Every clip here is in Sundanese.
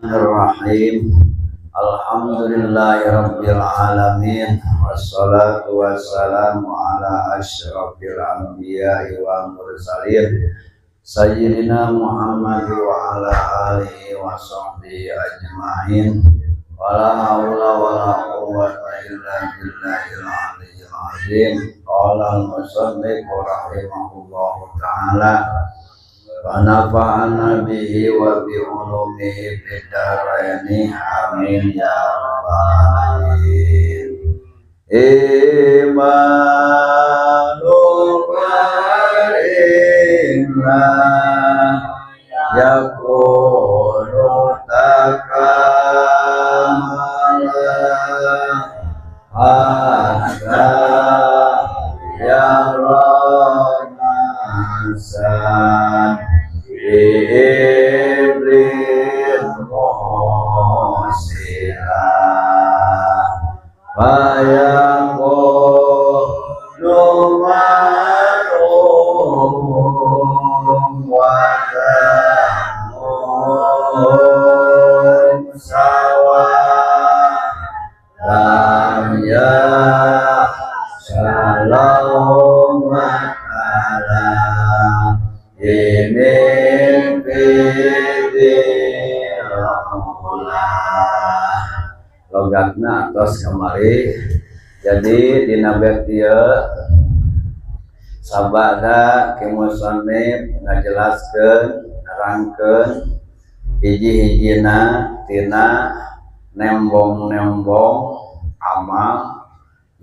Bismillahirrahmanirrahim. Alhamdulillahirabbil alamin wassalatu wassalamu ala asyrafil anbiya'i wal mursalin sayyidina Muhammad wa ala alihi wa sahbihi ajma'in. Wala haula wala quwwata illa billahil aliyyil azim. Qala al-musannif rahimahullahu ta'ala wa nafa'ana bihi wa bi ulumihi fid dharaini, amin ya rabbal alamin. Imanu la yakunu takamala hatta yarana san iblis musila fayaqulu manum wa dhammuhum sawa lam ya shalom ala imin fidillah. Logatna atos kamari. Jadi dina bait ieu sabada ki musannif ngajelaskeun, nerangkeun hiji-hijina tina nembong-nembong amal,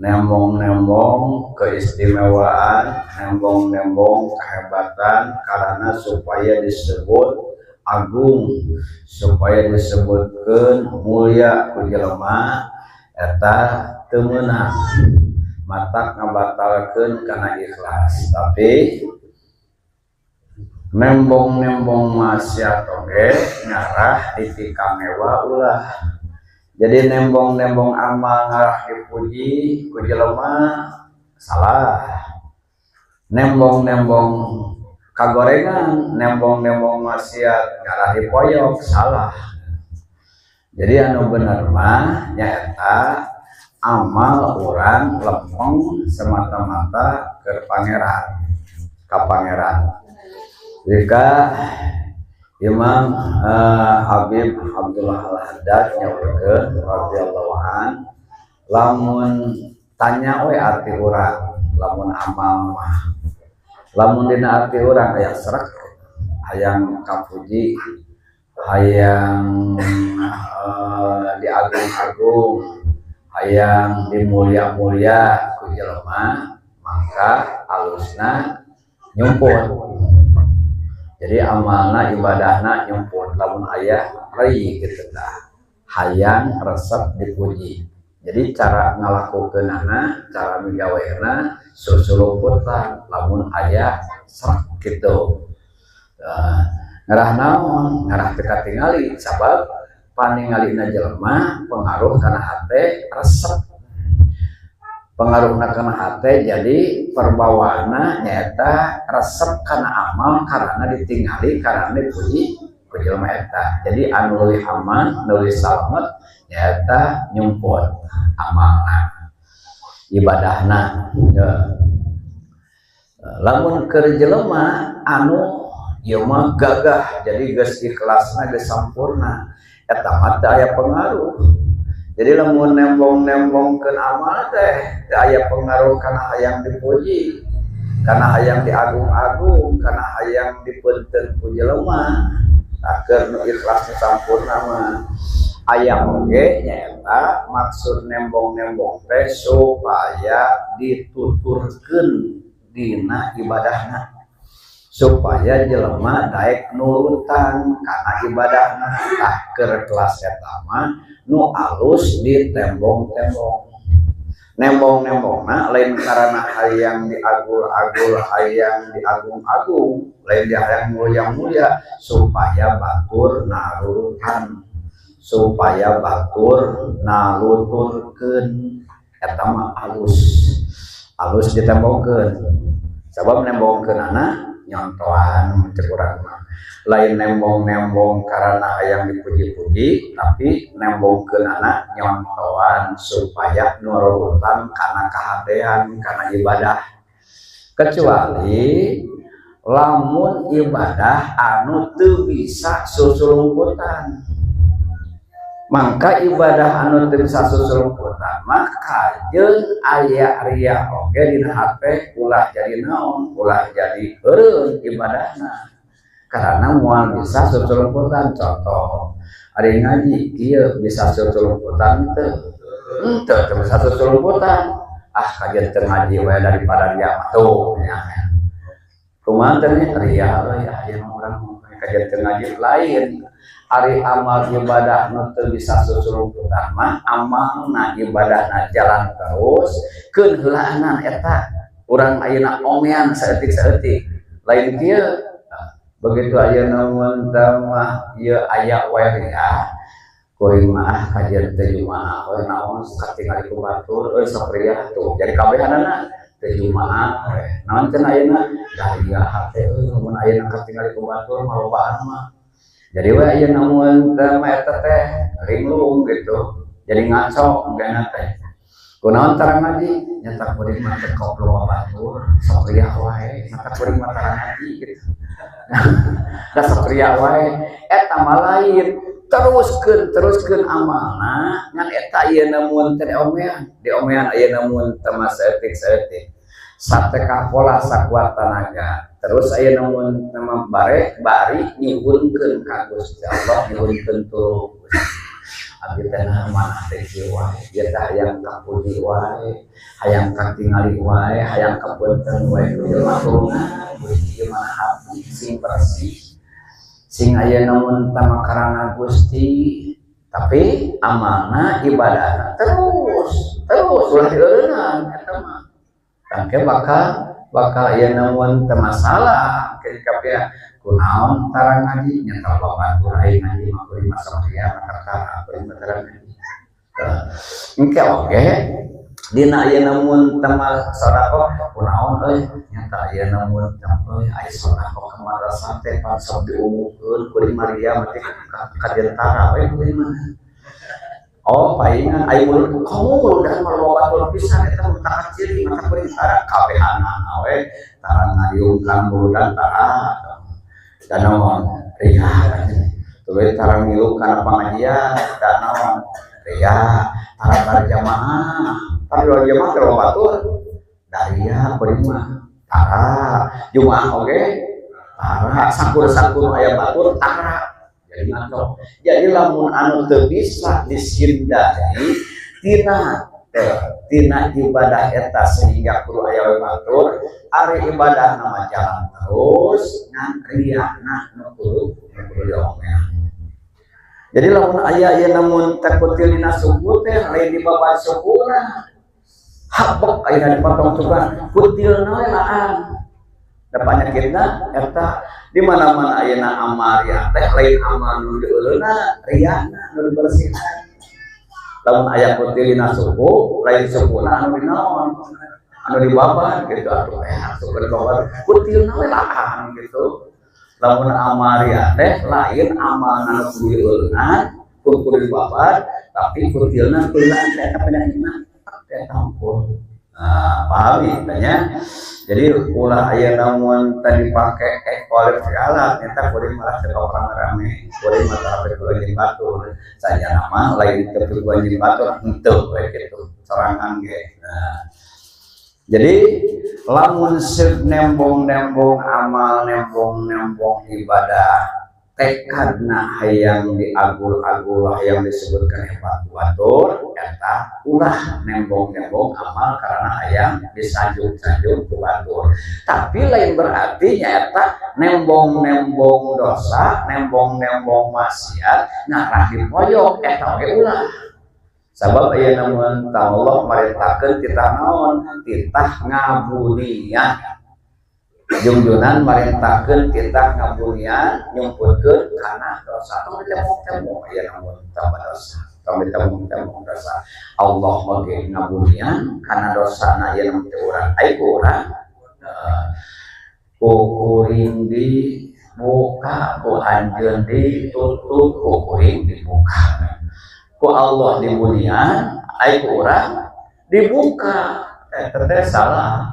nembong-nembong keistimewaan, nembong-nembong kehebatan, karena supaya disebut agung, supaya disebutkan mulia ku jelema eta teu meunang matak ngabatalkeun kana ikhlas. Tapi nembong-nembong maksiat oge ngarah dipikamewa ulah. Jadi nembong-nembong amal ngarah dipuji ku jelema salah, nembong-nembong kagorengan, nembong-nembong maksiat ngarah dipoyok salah. Jadi anu bener mah nyaeta amal urang lempeng semata-mata ke pangeran, ka pangeran. Jika Imam Habib Abdullah Al-Haddad nyaurkeun radhiyallahu an, lamun tanya we arti urang, lamun amal mah, lamun dina arti urang aya srek, hayang kapuji, hayang diagung-agung, hayang dimulia-mulia ku jelema, maka alusna nyumput. Jadi amalna, ibadahna nyumput lamun aya rai gitu tah, hayang resep dipuji. Jadi cara ngalakukeunana, cara migawena susulumputan lamun aya srek gitu. Ngarah naon? Ngarah teu katingali, sabab paningalina jelema pengaruh kana hate resep, pengaruhna kana hate. Jadi perbawaanna nyaeta resep kana amal karena ditingali, karena dipuji ku jelema eta. Jadi anu leuwih aman, leuwih salamet nyaeta nyumput amalna, ibadahna ya. Lamun keur jelema anu ieu mah gagah, jadi geus ikhlasna geus sampurna, eta mah teu aya pengaruh. Jadi lamun nembong-nembongkeun amal teh teu aya pengaruh kana hayang dipuji, kana hayang diagung-agung, kana hayang dipeunteun ku jelema. Tah, keur nu ikhlasna sampurna mah aya oge nyaeta maksud nembong-nembong teh supaya dituturkeun dina ibadahna, supaya jelema daek nurutan kana ibadahna. Tah, keur kelas eta mah nu alus ditembong-tembong. Nembong-nembongna lain karena hayang diagul-agul, hayang diagung-agung, lain dia hayang mulia-mulia, supaya batur narurutan, supaya batur naluturkeun. Eta mah alus, alus ditembongkeun, sabab nembongkeunana nyontohan cek urang mah. Lain nembong-nembong karena hayang dipuji-puji, tapi nembongkeunana nyontoan supaya nurutan kana kahadean, kana ibadah. Kecuali lamun ibadah anu teu bisa susulumputan, mangka ibadah anu teu bisa susulumputan maka jeung aya ria oge dina hate ulah jadi naon, ulah jadi eureun ibadahna, karena moal bisa susulumputan. Contoh, ari ngaji kieu bisa susulumputan teu? Henteu, teu bisa susulumputan. Ah, kajeun teu ngaji we daripada ria tuh nya. Kumaha teh ria euy, aya urang kajeun teu ngaji. Lain, ari amal ibadah nu teu bisa susulumputan mah amalna, ibadahna jalan terus, keun heulaanan eta urang ayeuna omean saeutik-saeutik. Lain kieu, begitu ayeuna mun mah ieu aya wae ria, kuring mah ah kajeun teu jumaah we, naon katingali ku batur euy, sok ria tuh. Jadi kabehanana teu jumaah we. Naon cenah ayeuna? Da ria hate euy, mun ayeuna katingali ku batur malobaan mah. Jadi we ayeuna mun teu mah eta teh linglung gitu, jadi ngaco engkena teh. Kunaon tara ngaji? Nyata kuring mah teu koplo batur, sok ria wae, mata kuring mah tara ngaji gitu. Da sok ria wae. Eta mah lain, teruskeun, teruskeun amalna ngan eta ayeuna mun teh diomean, diomean ayeuna mun teu mah saeutik-saeutik. Sateka pola sakuat tanaga. Terus ayeuna mun teu mah bare bari nyuhunkeun ka Gusti Allah, nyuhunkeun tulung. Abdi teh nah manah teh kieu wae, ieu teh hayang kapuji wae, hayang katingali wae, hayang kapunten wae ku jelema. Tulungan Gusti, ieu mah hati sing bersih, sing ayeuna mun teh karana Gusti. Tapi amalna, ibadahna terus terus, ulah dieureungan. Eta mah tangke bakal bakal ayeuna mun teu masalah ketika ya kunaon tara ngaji, nyata babatur aing ngaji mah, kuring mah sok ria, maka tara, kuring mah tara ngaji. Engke oge dina ayeuna mun teu mah sedekah, kunaon euy, nyata ayeuna mun teu euy, aya sedekah ka madrasah teh pan sok diumukeun, kuring mah ria mah kajeun tara we kuring mah. Oh, palingan aya mulut kamu udah mah loba batur pisan eta mah tak ciri, mata kuring tara, kabehanana we tara ngariungkan muludan tara. Dan naon? Ria. Tuluy tara ngilu kana pangajian. Dan naon? Ria. Tara tara jamaah, tara jamaah teh loba batur da ria, kuring mah tara jumaah oge tara, sakur-sakur aya batur tara. Jadi ngaco. Jadi lamun anu teu bisa disindai tina tina ibadah eta sehingga kudu aya we batur, ari ibadah nama jalan terus, ngan riana nu kudu diomean. Jadi lamun aya ieu namun teh kutil dina suku teh lain dibabat sukuna, habek ayeuna dipotong suka kutilna we laan. Da panyakitna eta di mana-mana ayeuna amal ria teh lain amal nu dieuleuna, riana nu dibersihan. Lamun aya kutil dina suku, lain sukuna anu dinaon, anu dibabat gitu atuh eh suku dibabat, kutilna we laan gitu. Lamun amal ria teh lain amal anu kudu dieuleuna, kudu dibabat, tapi kutilna kulilaan teh eta penyakitna teh tampur. Nah, pahami tanya. Jadi ulah aya namun tadi pake oleh alat nyata kuring malah teu rame-rame, kuring mah tara ku anjing batur saja, nama lain teu ku anjing batur henteu we kitu sorangan ge. Nah, jadi lamun seuk nembong-nembong amal, nembong-nembong ibadah, tekadna hayang diagul-agul, hayang disebutkan hebat batur, eta ulah nembong-nembong amal karena hayang disanjung-sanjung ku batur. Tapi lain berarti nyaeta nembong-nembong dosa, nembong-nembong maksiat ngarah dipoyok, eta oge ulah. Sabab ayeuna mun Allah marintahkeun titah naon? Titah ngabunian. Jungjunan marintahkeun titah ngabunian, nyumputkeun kana dosa. Tong ditembok-tembok ayeuna mun tambah dosa, tong ditembok-tembok dosa. Allah mage ngabunian kana dosana ayeuna teh urang, ai ku urang ku kuring di Buka ku anjeun ditutup, ku kuring dibuka. Ku Allah dibunian, ai ku urang dibuka. Eta teh salah.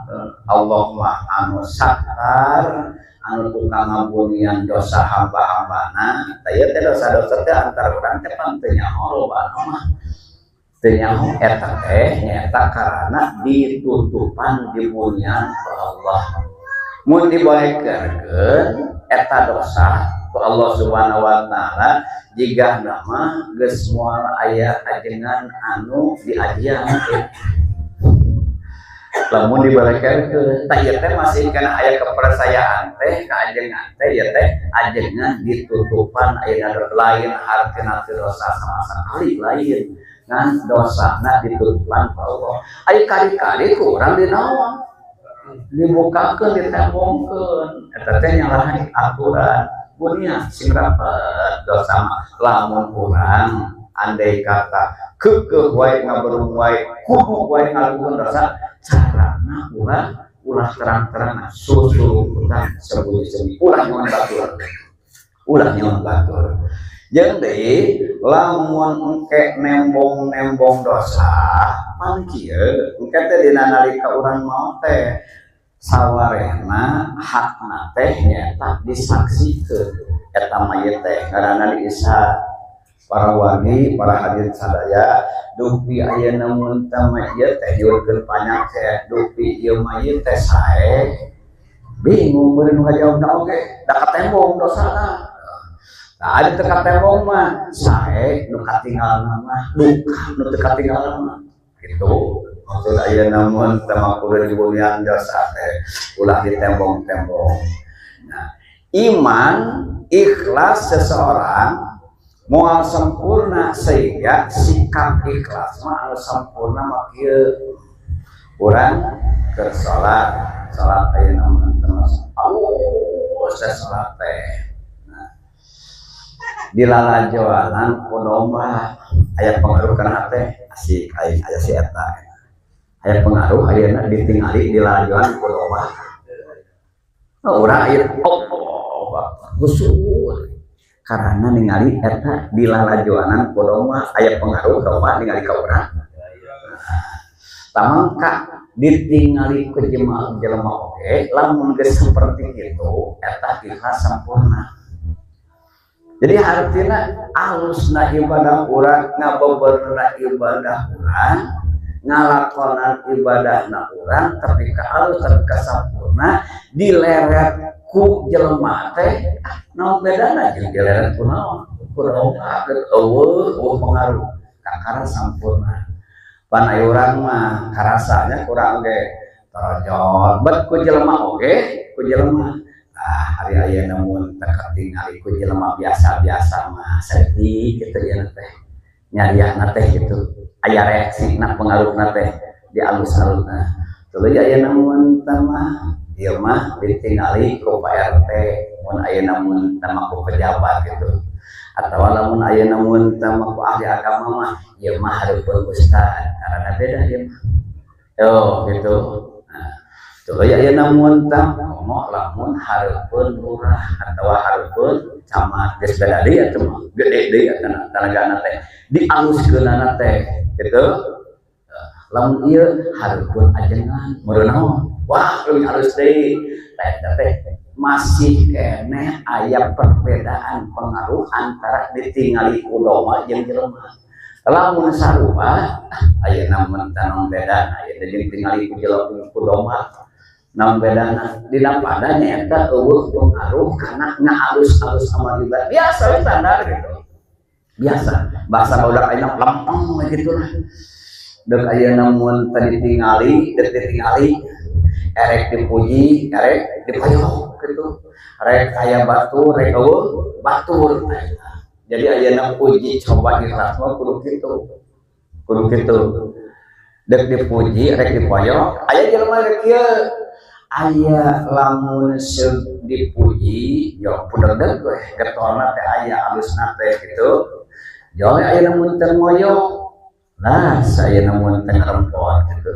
Allah mah anu sattar, anu tukang ngabunian dosa hamba-hambana. Tah, ieu teh dosa-dosa teh antar urang teh pan teu nyaho, loba mah teu nyaho. Eta teh nyaeta karana ditutupan, dibunian ku Allah. Mun dibaekeurkeun eta dosa ku Allah Subhanahu wa Taala, jigana mah geus moal aya ajengan anu diajian lamun dibalekeun. Tah, ieu teh masih kana aya kepercayaan teh ka ajengan teh. Ieu teh ajengan ditutupan ayeuna, lain hartina teu dosa sama sekali, lain, ngan dosana ditutupan ku Allah. Aya kali-kali ku urang dinaon, dibukakeun, ditembongkeun, eta teh nyalahan aturan. Bunia sing rapat dosa mah. Lamun urang andai kata keukeuh wae, ngaberung wae, kudu wae ngalakukeun dosa, carana ulah ulah terang-terangan, susuruputan, sembunyi-sembunyi, ulah nyahoan batur, ulah nyahoan batur. Jeung deui, lamun engke nembong-nembong dosa pan kieu, engke teh dina nalika urang maot teh sawarehna hakna teh nyaeta disaksikeun eta mayit teh, ngaranna diisyhad para wargi, para hadirin sadaya. Dupi ayeuna mun teh ieu teh nyuhunkeun panyakit, dupi ieu mayit teh sae, bingung beureun nu ngajawabna oge, da katembong dosana. Nah, ada teu katembong mah sae, nu katinggalna mah duka, nu teu katinggalna mah gitu. Maksud ayeuna mun teh mah kudu dibunian dosa teh ulah ditembong-tembong. Nah, iman ikhlas seseorang moal sempurna, sehingga sikap ikhlas mah anu sempurna mah kieu: urang keur salat, salat ayeuna mah termasuk Allah, saya salat teh. Nah, dilalajoanan ku domba, aya pengaruh kana teh, asik aing aya si eta. Aya pengaruh ayeuna ditingali dilalajoan ku domba. Oh, urang aya Allah khusyuk karena ningali eta dilalajoanan ku domba. Aya pengaruh domba ningali ka urang. Tamangka ditingali ku jelema jelema oge, lamun geus seperti itu, eta ikhlas sempurna. Jadi artinya alusna ibadah urang, ngabeberna ibadah urang, ngalakonan ibadahna urang, tapi ka alus, tapi ka sampurna, dileret ku jelema teh, ah, naon bedana jeung dileret ku naon, ku domba? Euweuh, euweuh pengaruh, kakara sampurna. Pan aya urang mah karasanya kurang ge torojol bet ku jelema oge, ku jelema. Ah, hari ayeuna mun teu katingali ku jelema biasa-biasa mah sedih gitu ya teh, nyariahna teh gitu, aya reaksina, pengaruhna teh di alus-alusna. Tuluy ayeuna mun teh mah ieu mah ditingali ku Pak RT, mun ayeuna mun teh mah ku pejabat gitu, atau lamun ayeuna mun teh mah ku ahli agama mah ieu mah hareupeun ustad, karena beda ieu mah. Oh, gitu. Nah, tuluy ayeuna mun teh komo lamun hareupeun lurah atawa hareupeun camat, geus beda deui atuh mah, gede deui atuh tanagana teh, dialuskeunana teh gitu. Lamun ieu hareupeun ajengan meureun naon, wah, leuwih alus deui. Tah, teh masih keneh aya perbedaan pengaruh antara ditingali ku domba jeung jelema. Lamun sarua, ayeuna mun teh naon bedana ayeuna jeung tingali ku jelema, ku domba, naon bedana? Dina pada nyaeta euweuh pengaruh karena ngaalus-alus amal ibadah biasa we, standar gitu, biasa, bahasa barudak ayeuna lempeng gitu lah. Dek ayeuna mun teh ditingali, dek ditingali, erek dipuji, erek dipayok gitu, rek aya batur, rek euweuh batur. Jadi ayeuna uji coba ikhlas mah kudu kitu, kudu kitu. Dek dipuji, rek dipoyok, aya jelema rek kieu, aya lamun seug dipuji yo pudegdeg we, getolna teh aya, alusna teh gitu. Jol aya lamun teu ngoyok lah, saya namun teu ngarempot gitu.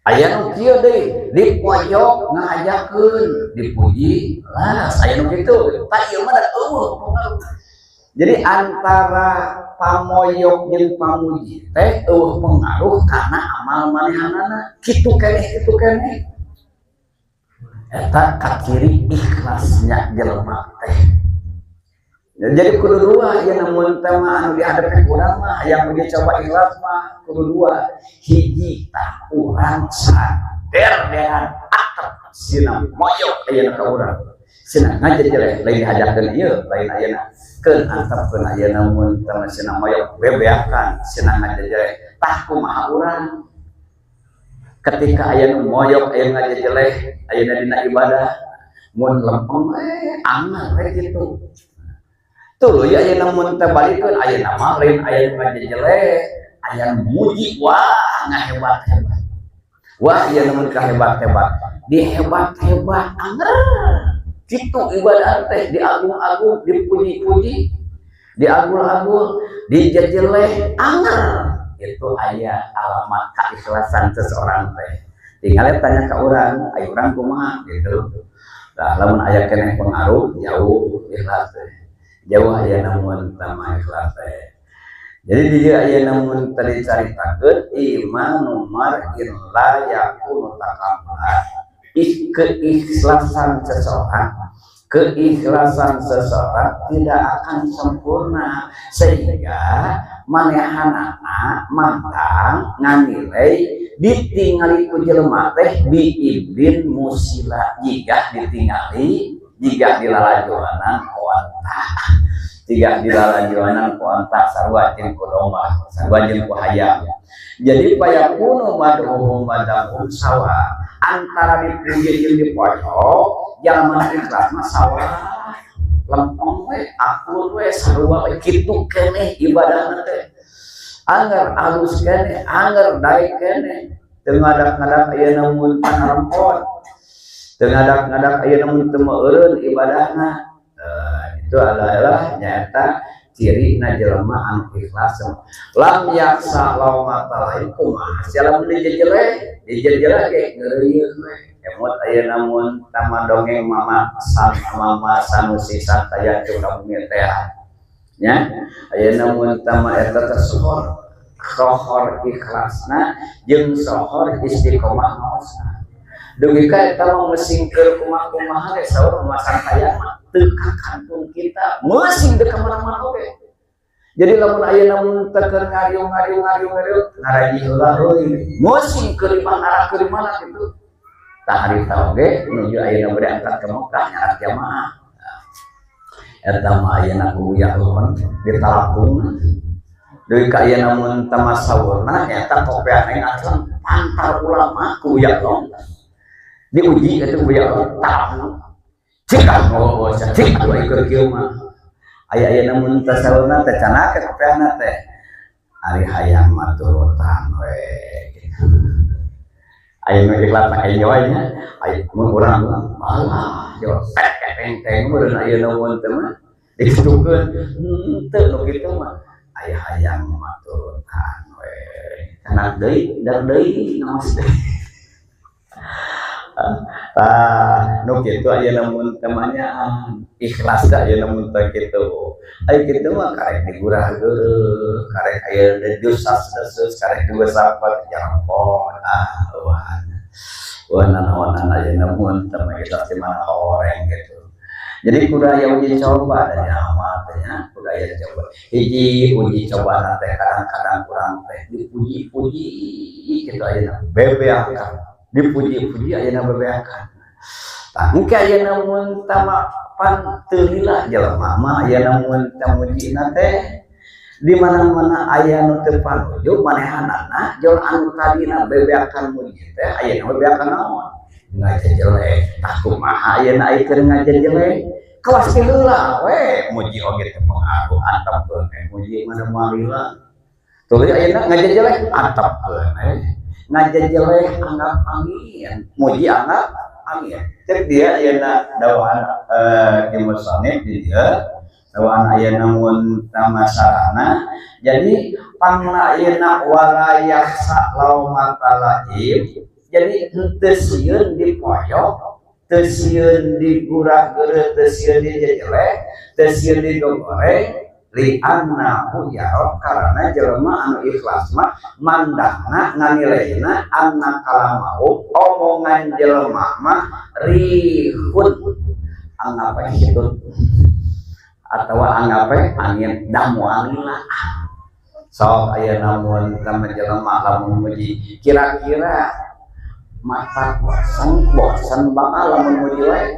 Aya nu kieu deui, di pojok ngahajakeun, dipuji lah, aya nu kitu. Tah, ieu mah da euweuh pengaruh. Jadi antara pamoyok jeung pamuji teh euweuh pengaruh karena amal manehanana kitu keneh, kitu keneh. Eta kaciri ikhlasnya jelema teh. Jadi kudu dua ya, namun tema anu dihadapi urang mah yang uji coba ikhlas mah kudu dua. Hiji, tah urang sadar dengan atep sina moyok ayeuna ka urang, sina ngajejeleh, lain dihajakeun ieu, lain ayeuna keun antepkeun ayeuna. Mun teh sina moyok bebeakan, sina ngajejeleh, tah kumaha urang ketika aya nu moyok, aya ngajejeleh ayeuna dina ibadah? Mun lempeng anger we kitu. Tuluy ayeuna mun teh balikeun, ayeuna mah lain aya nu ngajejeleh, aya nu muji, wah, ngahebat-hebat. Wah, ieu mun kahebat-hebat, dihebat-hebat anger kitu ibadah teh, diagung-agung, dipuji-puji, diagul-agul, dijejeleh anger. Itu aya alamat keikhlasan seseorang teh. Tinggal tanya ke orang, ayo urang kumaha gitu. Nah, lamun aya keneh pengaruh, jauh ikhlas teh, jauh aya namun tama ikhlas teh. Jadi dia aya namun tadi caritakeun imanu mar'in la yakunu takamula, keikhlasan seseorang, keikhlasan seseorang tidak akan sempurna sehingga manehanana mantang nganilai ditingali ku jelema teh biiblin musila, jika ditingali jika dilalajoanan ku onta, jika dilalajoanan ku onta, sarua jeung ku domba, sarua jeung ku hayam. Jadi fayakunu madhuhum wa dzammuhum sawa, antara dipuji jeung dipoyok, jalma ikhlas mah sawa, lempeng we, akur we, sarua we, kitu keneh ibadahna teh, anger alus keneh, anger daek keneh, teu ngadak-ngadak aya mun pangarempot, teu ngadak-ngadak aya mun teu meureun ibadahna. Itu adalah nyata ciri na jelema anu ikhlas. Lam yakhsya laumata laim, kumaha sia lamun dijejeleh, dijejeleh ge ngeureuyeuh we. Emot aya mun tama dongeng Mama San, Mama Sanusi Santaya Sukabumi teh nya, aya mun tama eta teh sohor sohor ikhlasna jeung sohor istiqomah maosna, dugi ka eta mah mesingkeun kumaha-kumaha ge. Saur Mama Santaya mah teu kakantun kita meusing teu ka mana-mana oge. Jadi lamun aya lamun teu keur ngariung ngariung ngariung ngariung, ngaraji heula euy, meusing keur di mana, arah keur di mana gitu. Tah, harita oge menuju ayeuna bade angkat ke Mekah nyarak jamaah, eta mah ayeuna ku ya Allah ditalapung deui ka ayeuna. Mun tama saurna eta kopeana ngaceng pantar ulama ku ya Allah diuji itu ku ya Allah talapung cik, oh cik atuh keur kieu mah aya ayeuna. Mun teh saurna teh canaka kopeana teh, ari hayang mah turutan we. Aya nu ikhlas mah enjoy nya, aya mun urang malah yo teng teng meureun ayeuna mun teh mah dikitukeun henteu. Nu kitu mah aya hayang mah turutan we, kana deui dar deui ngaos deui. Ah, nu kitu ayeuna mun teh mah nya ikhlas da ayeuna mun teh kitu. Aya kitu mah karek digurah geureuh, karek aya desas desus, karek diwesapat jarampon, ah wah wah nanaonan ayeuna mun teh mah ikhlas di mana horeng gitu. Jadi kudu aya uji coba dan amal teh nya, kudu aya coba. Hiji uji coba teh kadang-kadang kurang teh dipuji-puji kitu ayeuna bebeakan, dipuji-puji ayeuna bebeakan. Tah, engke ayeuna mun tama pan teu lila jelema mah ayeuna mun teh mujina teh di mana-mana aya nu teu panuju manehanana, jol anu tadina bebeakan muji teh ayeuna bebeakan naon, ngajejelek. Tah, kumaha ayeuna aya keur ngajejelek? Kawas heula we muji oge teu pengaruh, antepkeun we muji mana moal lila. Tuluy ayeuna ngajejelek, antepkeun we, ngajejelek anggap angin, muji anggap angin. Cek dia ayeuna dawuhan ki musannif di dieu, dawuhan ayeuna mun tamasarana. Jadi pangna ayeuna wala yakhsya laumata laim. Jadi henteu sieun dipoyok, teu sieun digurah-geureuh, teu sieun dijejeleh, teu sieun digogoreng. Li annahu yaro, karena jelema anu ikhlas mah mandangna, nganilaina, anna kalamahu, omongan jelema mah, rihun, anggap hitut atau anggap angin, dah moal lila. Sok aya namun tama jelema lamun muji kira-kira mata bosan bosan bakal lamun muji wae.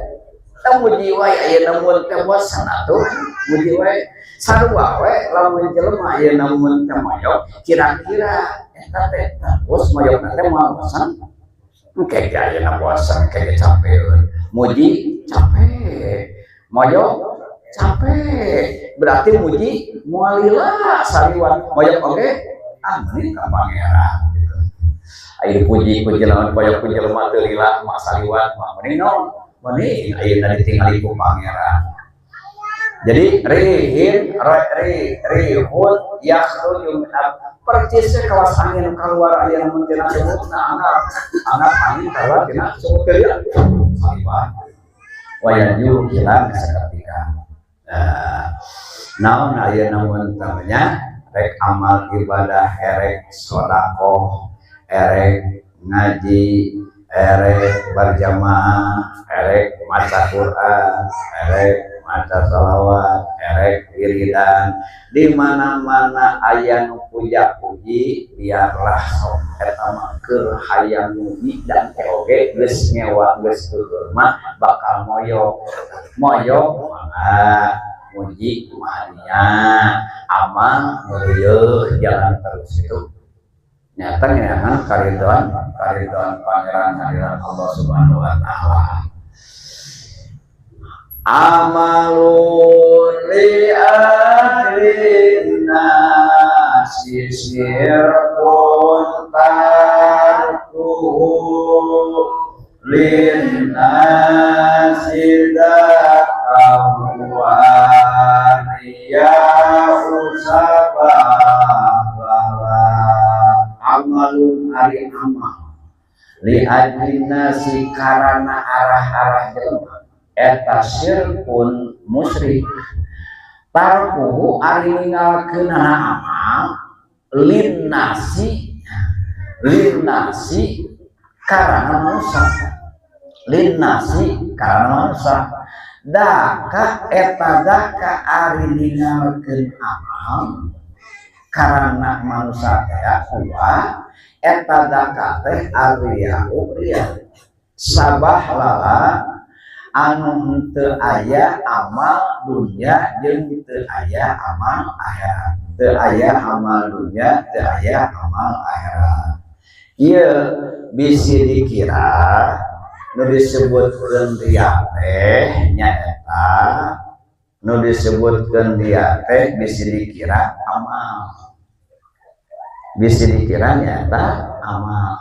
Teu muji wae aya namun teh bosan atuh muji wae. Sarua we lamun jelema aya namun teh moyok, kira-kira eta teh terus moyokna teh moal bosan. Engke ge ayeuna bosan, engke ge capek muji, capek moyok, capek. Berarti muji moal lila saliwat, moyok oge. Ah, mending ka Pangeran gitu. Aya dipuji ku jelema, moyok ku jelema teu lila mah, saliwat mah mending naon, mending ayeuna ditingali ku Pangeran. Jadi rihin ri rihun yakhruju min, percisnya kawas angin keluar aya mun tina sumutna. Anggap anggap angin keluar tina sumut teu lila, saliwat wayaju, hilang seketika. Nah, naon aya namun tamanya rek amal ibadah, erek sodakoh, erek ngaji, erek berjamaah, erek maca Quran, erek maca salawat, erek wiridan, di mana-mana aya nu puja-puji, biarlah. Sok eta mah keur hayang muji dan oge geus ngewa, geus tutur mah bakal moyok moyok. Mangga muji kumaha, amal ngeureuyeuh jalan terus. Itu nyata ngeunaan karidoan karidoan Pangeran, karidoan Allah Subhanahu wa Taala. Amalun li ajlin nasi syirkun tarkuhu lin nasi huwa riya'u sabahlala. Amalun ari amal, li ajlin nasi karana arah-arah jelema, eta syirkun musyrik. Tarkuhu ari ninggalkeunana amal, lin nasi, lin nasi karana manusia, lin nasi karana manusia, daka eta daka ari ninggalkeun amal karena manusia teh huwa eta daka teh arriya'u riya sabahlala anu henteu aya amal dunya jeung teu aya amal akhirat, teu aya amal dunya, teu aya amal akhirat. Ieu bisi dikira nu disebutkeun riya teh nyaeta, nu disebutkeun riya teh bisi dikira amal, bisi dikira nyaeta amal.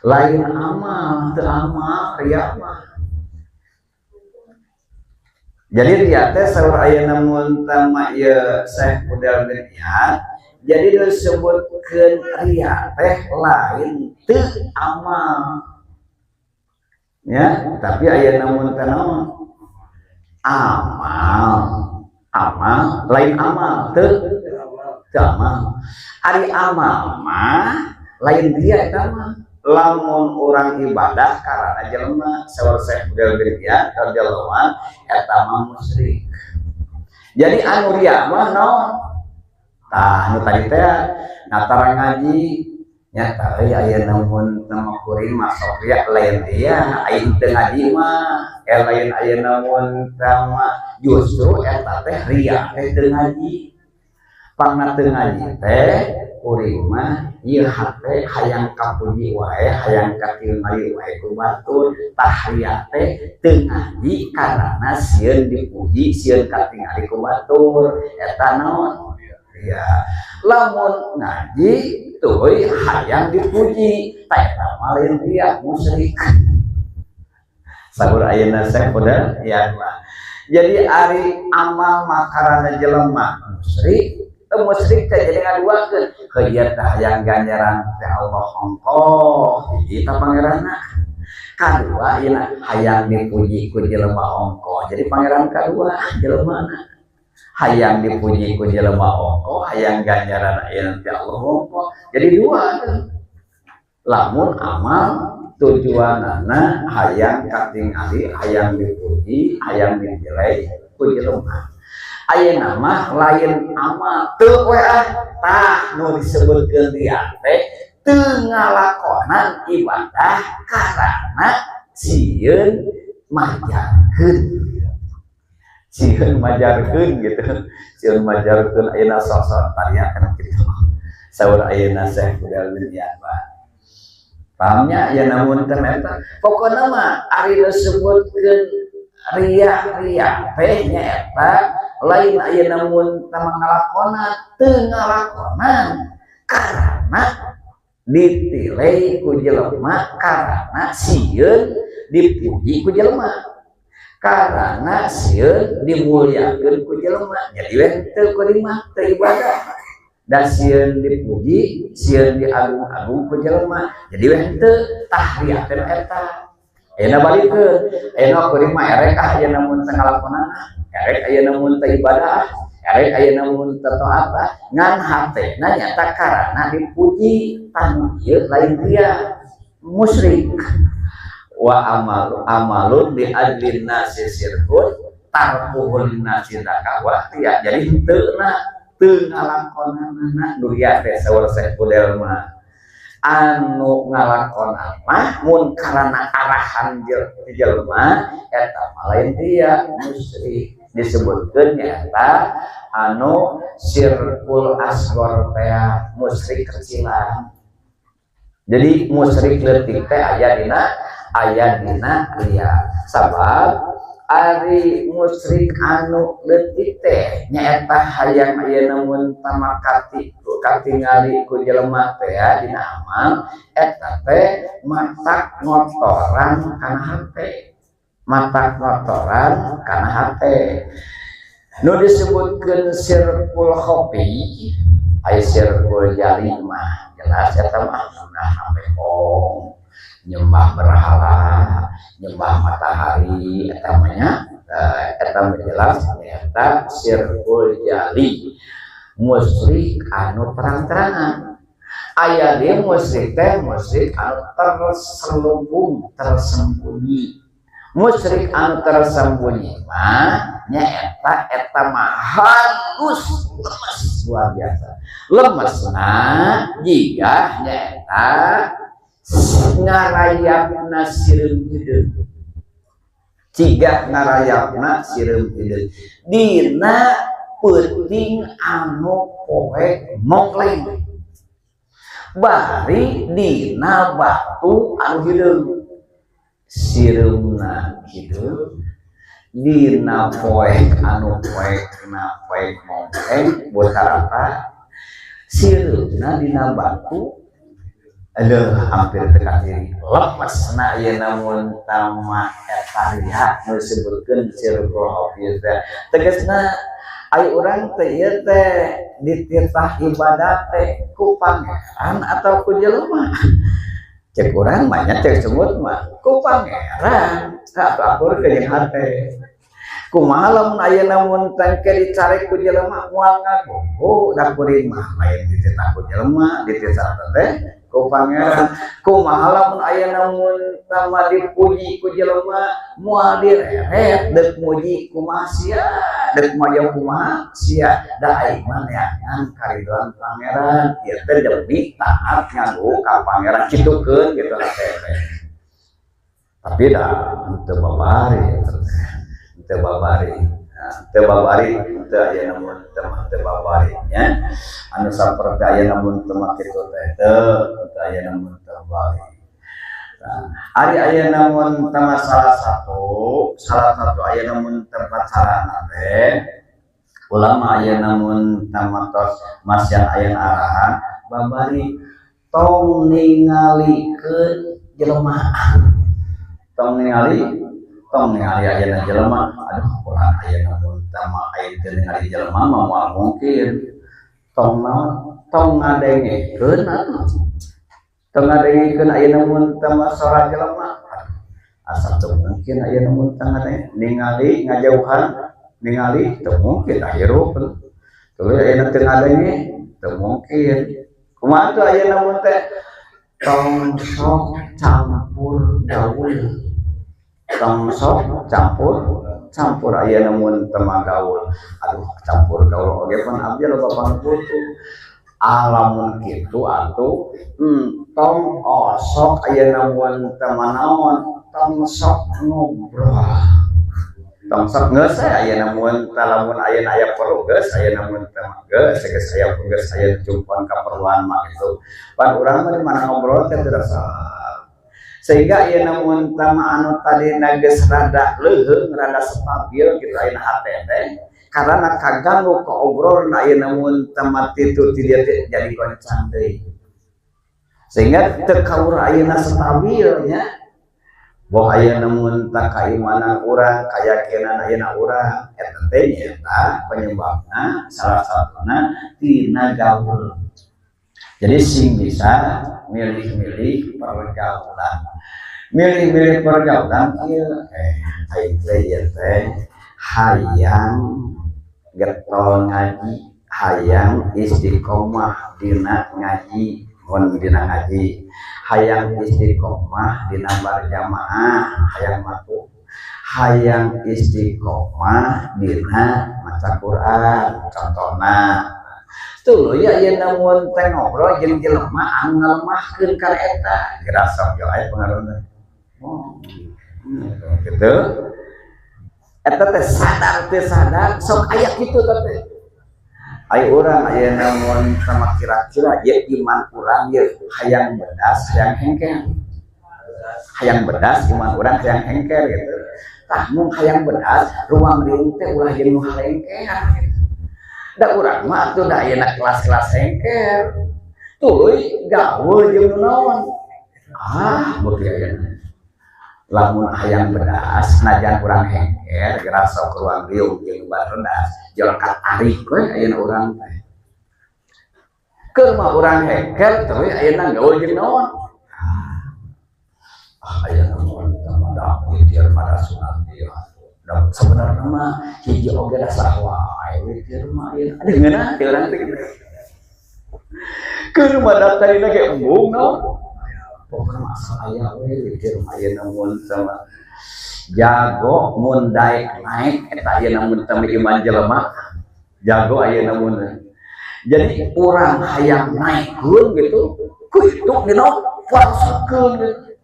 Lain amal, teu amal riya mah. Jadi riya teh saur ayeuna mun tama ieu Syekh Fudhail bin Iyad, jadi disebutkeun riya teh lain teu amal ya, tapi ayeuna mun teh naon, amal amal lain amal, teu teu amal. Ari amal mah lain riya eta mah. Lamun urang ibadah karena jelema, saur Syekh Fudhail bin Iyad radhiyallahu anhu, eta mah musyrik. Jadi anu riya mah naon? Tah, anu tadi teh natara ngaji nya euy, aya namun nama kuring mah sok riya. Lain riya, aing teu ngaji mah. Eh, lain, aya namun tama justru eta teh riya teh teu ngaji. Pangna teu ngaji teh kuring mah ieu hate hayang kapuji wae, hayang katingali wae ku batur. Tah, riya teh teu ngaji karena sieun dipuji, sieun katingali ku batur, eta naon? Ya, lamun ngaji tuluy hayang dipuji, tah eta mah lain riya, musyrik saur ayeuna Syekh Fudhail ya mah. Jadi ari amal mah karana jelema musyrik. Teu musyrik teh jadi ngaduakeun. Heuh ieu teh hayang ganjaran teh Allah ongkoh. Hiji ta pangeranna. Kadua ieu hayang dipuji ku jelema ongkoh. Jadi pangeran kadua jelemana. Hayang dipuji ku jelema ongkoh, hayang ganjaran ayeuna ti Allah ongkoh. Jadi dua tuh. Lamun amal tujuanana hayang katingali, hayang dipuji, hayang dinilai ku jelema. Ayeuna mah lain amal teu we ah, tah nu disebutkeun riya teh teu ngalakonan ibadah karana sieun majarkeun. Sieun majarkeun gitu. Sieun majarkeun ayeuna sok-sok tarian kana kitu. Saur ayeuna Syekh Fudail bin Iyad. Pahamnya ya namun teh eta pokona mah ari disebutkeun riya-riya teh nyaeta lain ayeuna mun teh ngalakonan teu ngalakonan karena ditilai ku jelema, karena sieun dipuji ku jelema, karena sieun dimuliakeun ku jelema. Jadi we teu kuring mah teu ibadah da sieun dipuji, sieun diagung-agung ku jelema. Jadi we henteu tah riya teh eta. Ayeuna balikeun, ayeuna kuring mah erek ah ayeuna mun teu ngalakonan, erek ayeuna mun teu ibadah, erek ayeuna mun teu taat ah, ngan hatena nyata karana dipuji. Tah ieu lain riya, musyrik. Wa amalu amalun li ajlin nasi syirkun tarkuhul nasi wa riya. Jadi henteu na teu ngalakonanana nu riya teh saur Syekh Fudail mah. Anu ngalakonan mah mun karana arahan jelema eta mah lain riya, musyrik. Disebutkeun nyaeta anu syirkul asghar teh, musyrik kecilan. Jadi musyrik leutik teh aya dina riya. Sabab ari musyrik anu leutik teh nyaeta hayang ayeuna mun tamakati katingali ku jelema teh dina amal eta teh matak ngotoran kana hate, matak ngotoran kana hate. Nu disebutkeun syirkul khofi, aya syirkul jali mah jelas eta mah nah bengkong, nyembah berhala, nyembah matahari, eta mah nya eta mah jelas eta syirkul jali, musyrik anu terang-terangan. Aya deui musyrik teh musyrik anu terselubung, tersembunyi. Musyrik anu tersembunyi mah nyaeta eta mah halus, lemes luar biasa lemesna, jiga nyaeta ngarayapna sireum hideung, jiga ngarayapna sireum hideung dina peuting anu poek mongkleng bari dina batu anu hideung. Sireumna hideung dina poek anu poekna poek mongkleng botarata, sireumna dina batu. Aduh, hampir teka diri lemesna ieu. Namun tama eta riya nu disebutkeun syirkul khafi teh. Tegasna ai urang teh ieu teh dititah ibadah teh ku Pangeran atau ku jelema? Cek urang mah nya, cek semut mah ku Pangeran atuh, akur ke jeung hate. Kumaha lamun ayeuna mun tangke dicarek ku jelema, moal ngagogo? Da kuring mah lain dititah ku jelema, dititah teh ku Pangeran. Kumaha lamun ayeuna mun tama dipuji ku jelema, moal direret? Deuk muji kumaha sia, deuk mayong kumaha sia? Da aing mah neangan karidoan Pangeran ieu teh demi taat nganggo ka Pangeran, kitukeun gitu hate teh. Tapi dah henteu babari, teu babari, teu babari, teu aya namun teu mah teu babari nya. Anu saperti aya namun teu mah kitu teh teu teu aya namun teu babari. Nah, ari aya namun teu mah salah satu aya namun tempat sarana teh ulama aya namun teu mah tos masihan aya arahan babari tong ningalikeun jelema, tong ningali ayeuna jelema. Aduh, urang ayeuna mun tama aya teu ningali jelema mah moal mungkin. Tong naon, tong ngadengekeun atuh, tong ngadengekeun ayeuna mun teh sora jelema. Asa teu mungkin ayeuna mun teh ningali ngajauhan, ningali teu mungkin dah hirup. Tuluy ayeuna teu ngadenge teu mungkin. Kumaha tuh ayeuna mun teh? Tong sok campur gaul, tong sok campur campur ayeuna mun teu gaul. Aduh, campur gaul oge pan abdi loba pangbutuh. Lamun kitu atuh tong osok ayeuna mun teu naon, tong sok ngobrol, tong sok geus ayeuna mun teh. Lamun ayeuna aya perlu, geus ayeuna mun teh geus geus aya, geus aya cumpuan kaperluan mah gitu. Pan urang mah di mana ngobrol teh terasa, sehingga ayeuna mun teh anu tadina geus rada leuheung, rada stabil gitu ayeuna hate teh, karena kaganggu ke obrolan ayeuna mun teh mah titu ti dieu teh jadi goncang deui, sehingga teu kaur ayeuna stabilnya. Boh ayeuna mun teh kaimanan urang, kayakinan ayeuna urang, eta teh nyaeta penyebabna salah satuna tina gaul. Jadi sing bisa milih-milih pergaulan, milih-milih pergaulan kieu. Aing teh ieu teh hayang getol ngaji, hayang istiqomah dina ngaji, mun dina ngaji hayang istiqomah dina berjamaah, hayang matu, hayang istiqomah dina maca Quran contohna. Tuluy ayeuna mun teh ngobrol jeung jelema anu ngalemahkeun kana eta, geura sok yo aya pengaruhna. Oh, gitu. Eta teh sadar teh sadar sok aya kitu teh. Ayo urang ayeuna mun sama kira-kira ieu iman urang ieu hayang bedas, hayang hengker. Hayang bedas iman urang, hayang hengker gitu. Tah, mun hayang bedas, ruang riung teh ulah jeung nu halengker gitu. Da urang mah atuh da ayeuna kelas-kelas hengker. Tuluy gaul jeung nu naon? Ah, beuki ayeuna. Lamun hayang bedas, najan urang hengker, geura sok ruang riung jeung baredas, jol katarik we ayeuna urang teh. Keur mah urang hengker, tuluy ayeuna gaul jeung naon? Ah, ayeuna mun teh mah witir mah sunat ieu. Da sebenarnya mah hiji oge da sah wae witir mah ayeuna. Aduh, ngeunah teh urang teh kitu. Keur mah da tadina ge embung naon? Pokokna mah asal aya we witir mah ayeuna mun teh mah. Jago mun daek naik eta ayeuna mun teh iman jelema. Jago ayeuna mun. Jadi urang hayang naikkeun gitu, ku itu dina paksakeun gitu.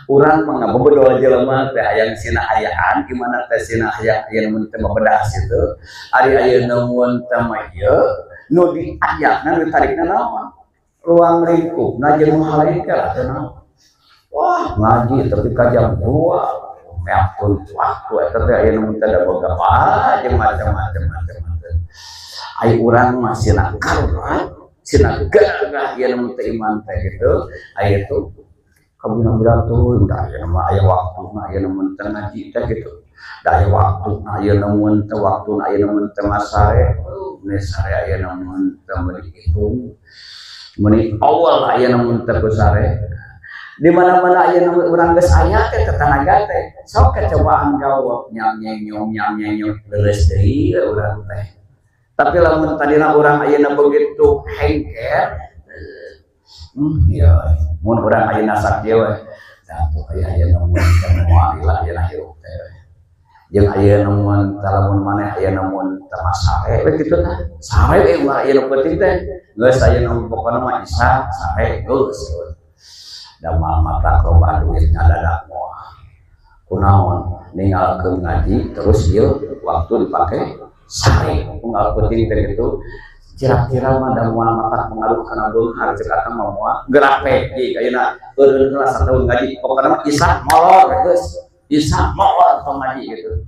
Urang mah ngabebedol jelema teh hayang sina ayaan gimana teh, sina hayang ayeuna mun teh bedas itu. Ari ayeuna mun teh mah ieu nu diajakna, nu ditarikna naon? Ruang lingkupna jeung nu halengker atuh naon? Wah, ngaji tapi ka jam 2 meakkeun waktu eta teh ayeuna mun teh da boga jeung macam-macam macam-macam. Ai urang mah sina karurat, sina gagah ieu mun teh iman teh gitu. Ai itu kabina tuh da ayeuna mah aya waktuna ayeuna mun teh ngaji teh gitu. Da aya waktuna ayeuna mun teh, waktuna ayeuna mun teh masare, meuni sare ayeuna mun teh meuni hitung. Meuni awal ayeuna mun teh ku sare. Di mana-mana ayeuna urang geus aya teh tetanaga teh sok kecobaan gaul nyam nyenyong nyam nyenyong, leuleus deui urang teh. Tapi lamun tadina urang ayeuna begitu hengker, ya mun urang ayeuna sakieu we da tuh aya ayeuna mun teh moal lila ayeuna hirup teh. Jeung ayeuna mun teh, lamun maneh ayeuna mun teh sare we kitu tah, sare we ulah ayeuna penting teh geus ayeuna pokona mah isa sare geus. Da moal mata loba duit ngadadak moal kunaon ninggalkeun ngaji terus ieu waktu dipake sare unggal penting teh gitu. Kira-kira mah da moal mata pengaruh kana beunghar, cek akang mah moal gerak pe ayeuna eureun heula sataun ngaji, pokona mah isa molor geus, isa molor tong ngaji gitu.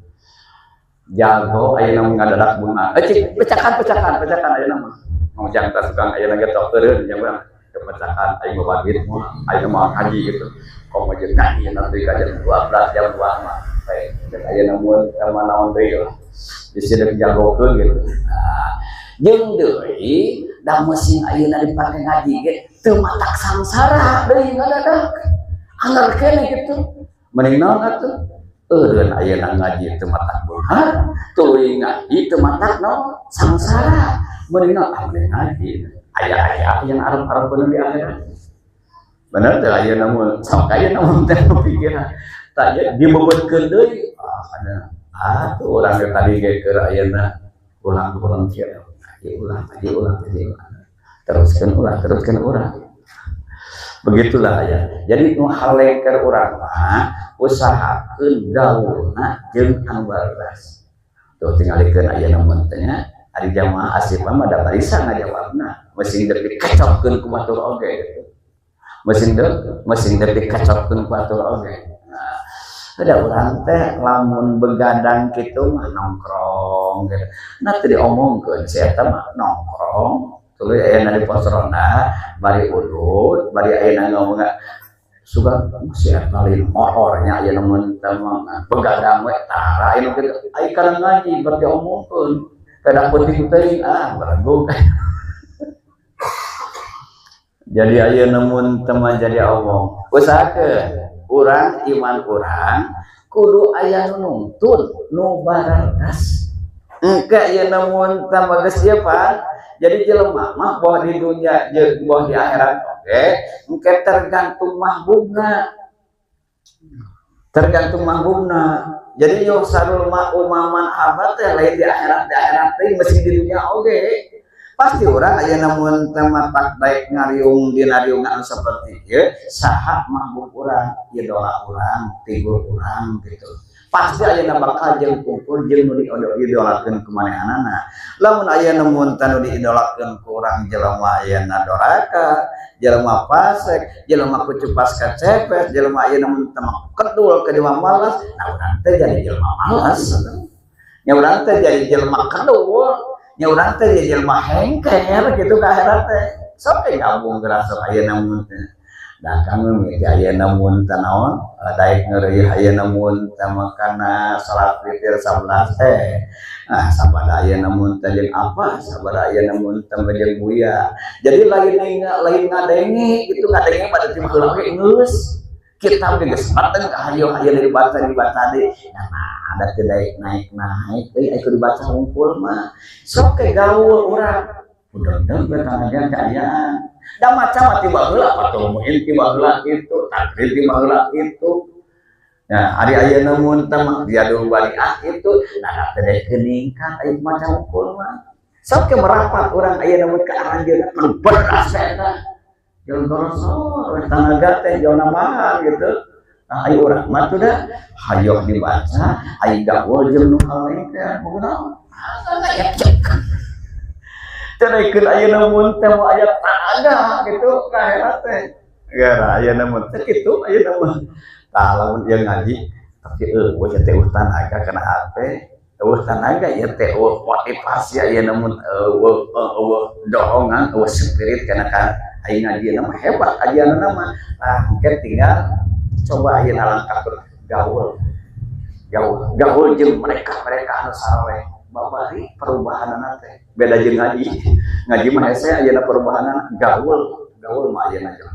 Jago ayeuna ngadadak beunghar, cik pecakan pecakan pecakan ayeuna mah mau jang tas tukang ayeuna ge tok eureun nya urang kepecakan aing loba duit mah ayeuna mah ngaji gitu. Komo jeung ngaji nanti ka jam 12, jam 2 mah bae cek ayeuna mun ka naon deui lah bisi deuk jagokeun gitu. Nah, Jeung deui da mesin ayeuna dipake ngaji ge teu matak sangsara deui ngadadak. Anger keneh kitu. Mending naon atuh? Eureun ayeuna ngaji teu matak beunghar, tuluy ngaji teu matak naon? Sangsara. Mending naon? Ah, mending ngaji. Aya-aya yang arep-arep di akhirat. Bener teh ayeuna mun sok ayeuna mun teh pikiran. Tah dibebetkeun deui. Ah, ada ah tuh urang ge tadi ge keur ayeuna ulang-ulang kieu. Ngaji ulang, ngaji ulang, ngaji ulang. Teruskeun ulah, teruskeun ulah. Begitulah ya. Jadi nu halengker urang mah usahakeun gaulna jeung anu balas. Tuh tingalikeun ayeuna mun teh nya ari jamaah asif mah da barisa ngajawabna. Mesin deuk dikecokkeun ku batur oge gitu. Mesin deuk dikecokkeun ku batur oge. Nah, ada urang teh lamun begadang kitu mah nongkrong gitu. Nah teu diomongkeun si eta mah nongkrong tuluy ayeuna di pos ronda bari udud bari ayeuna ngomong suka si eta lain horornya ayeuna mun teh mah begadang we tara ayeuna kitu ai kana ngaji berarti omongkeun kada penting teuing ah belegug. Jadi ayeuna mun teh mah jadi omong usahakeun urang iman urang kudu aya nu nungtun nu barargas engke ayeuna mun teh mah geus ieu pan. Jadi jelema mah boh di dunia jeung boh di akhirat oge engke tergantung mahbubna, tergantung mahbubna. Jadi yusarul ma'u ma'aman ahabba teh lain di akhirat teh mesti di dunia oge pasti urang ayeuna mun teh matak daek ngariung dina riungan seperti ieu saha mahbub urang, idola urang, figur urang gitu. Pasti ayeuna bakal jeung kumpul jeung nu diidolakeun ku manehanana. Lamun ayeuna mun teh nu diidolakeun ku urang jelema ayeuna doraka, jelema fasik, jelema kucupas kacepet, jelema ayeuna mun teh kedul ke jelema malas, nah urang teh jadi jelema malas. Nya urang teh jadi jelema kedul, nya urang teh jadi jelema hengker gitu ka akhirat teh. Sok gabung geura sok ayeuna mun teh. Da kami mimiti ayeuna mun teh naon daek ngeureuyeuh ayeuna mun teh kana salat witir 11 teh. Ah sabada ayeuna mun teh jeung apa? Sabada ayeuna mun teh jeung buya. Jadi lain lain ngadenge gitu ngadenge pada ti baheula ge geus. Kitab ge geus mateng hayo ayeuna dibaca dibaca deui. Nah ada teu daek naik-naik euy aya dibaca hungkul mah. Sok ke gaul urang. Udah-udah we tanaga kaayaan. Da macam ti baheula Fathul Muin ti baheula itu, Taqrib ti baheula itu. Nah, ari ayeuna mun teh mah Riyadul Bariah itu, nah teh daek ningkat aya macam hungkul mah. Sok ke merapat urang ayeuna mun ka aranjeunna kudu beras eta. Jalan torosor tanaga teh jauh nambahan gitu. Nah, ayo urang mah tuh dah hayoh dibaca, ayo gaul jeung nu halengkeun kunaon? Ah, ya cek. Cerekeun ayeuna mun teh mau aya tanaga gitu ka akhirat teh. Gara ayeuna mun teh kitu ayeuna mah. Tah lamun ieu ngaji tapi eueuh teh eueuh tanaga kana hate, eueuh tanaga ieu teh eueuh motivasi ayeuna mun eueuh eueuh dorongan, eueuh spirit kana ka ayeuna ngajina mah hebat ajianna mah. Tah engke tinggal coba ayeuna langkah gaul. Gaul, gaul jeung mereka-mereka anu saroleh. Babari perubahanana teh beda jeung ngaji. Ngaji mah hese ayeuna perubahanana, gaul, gaul mah ayeuna jeung.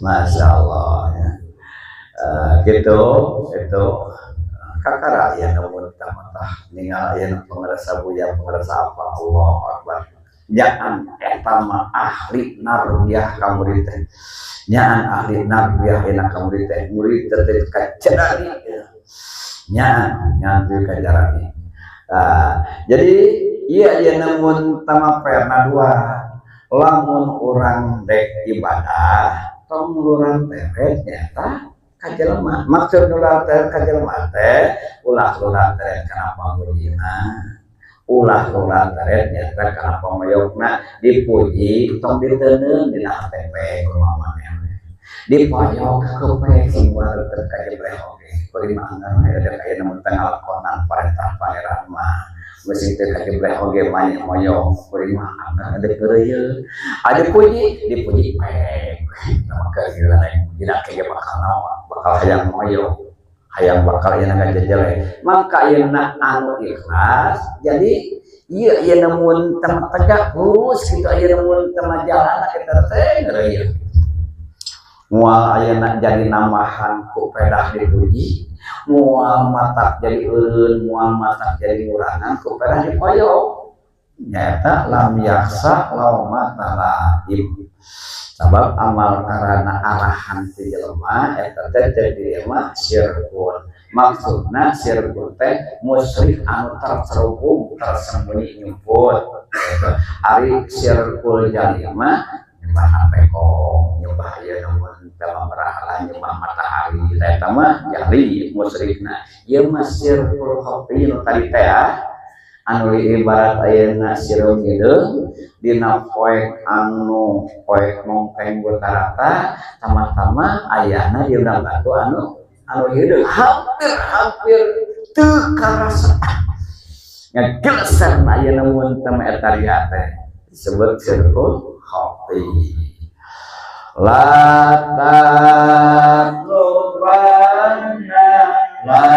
Masya Allah ya. Gitu itu kakara ayeuna mun tah ningal ayeuna pangersa buya pangersa apa Allahu Akbar. Nyaan eta mah ahli narbiyah ka murid teh. Nyaan ahli narbiyah enak ka murid teh. Murid teh kacerani. Nyaan, nyaan teh kajarani. Nah, jadi iya iya namun tama perna dua lamun urang dek ibadah tong lurang teret nyata ka jelema. Maksud lurang teret ka jelema teh ulah lurang teret kana pamujina, ulah lurang teret nyata kana pamoyokna. Dipuji tong diteundeun dina HTP kumaha manehna. Dipoyok kepe sing wae terkajebleh oge. Kuring mah anggar we da aya nu teu ngalakonan parentah pangeran mah. Mesti teu kajebleh oge mah moyong kuring mah anggar ada keureuyeun. Ada puji, dipuji pek. Maka gila naik dina ke bakal naon, bakal hayang moyong. Hayang bakal ieu ngajejele. Maka ayeuna anu ikhlas jadi ieu ieu mun teu tegak lurus kitu, ayeuna mun teu jalan kita teh ngeureuyeuh. Moal ayeuna jadi nambahan ku pedah dipuji, moal matak jadi eureun, moal matak jadi ngurangan ku pedah dipoyok. Nyata lam yakhsya laumata laim. Sabab amal karana arahan ti jelema eta teh teh mah syirkun. Maksudna syirkun teh musyrik anu tercerubung, tersembunyi, nyumput. Ari syirkul jali mah nyembah pekong, nyembah ieu namun dalam berhala, nyembah matahari, eta mah jali musyrikna. Ieu mah syirkul khafi nu tadi teh anu ibarat ayeuna sireum hideung dina poek anu poek mongkeng butarata, tama-tama ayana dina batu anu anu hideung hampir-hampir teu karasa ngageleser ayeuna mun teu eta teh disebut syirkul khafi. La tatlubanna, la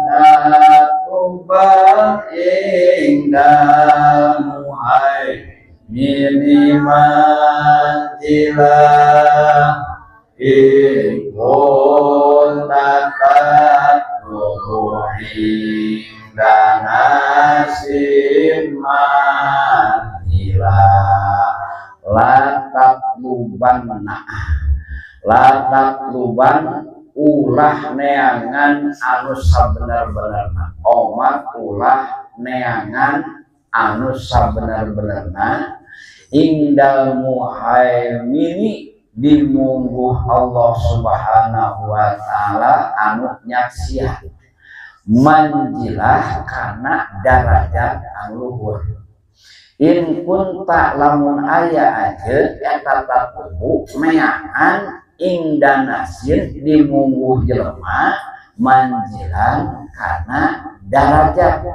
tatluban indal muhaimini manzilah in kunta tatlubu inda nasin manzilah. La tatlubanna, la tatluban ulah neangan anu sabenar-benarna, omat ulah neangan anu sabenar-benarna indal muhaimini dimungguh Allah Subhanahu wa taala anu nyaksian, manjilah kana darajat anu luhur. In kunta lamun aya aja eta tatlubu neangan inda nasin dimungguh jelema manjilan kana darajat.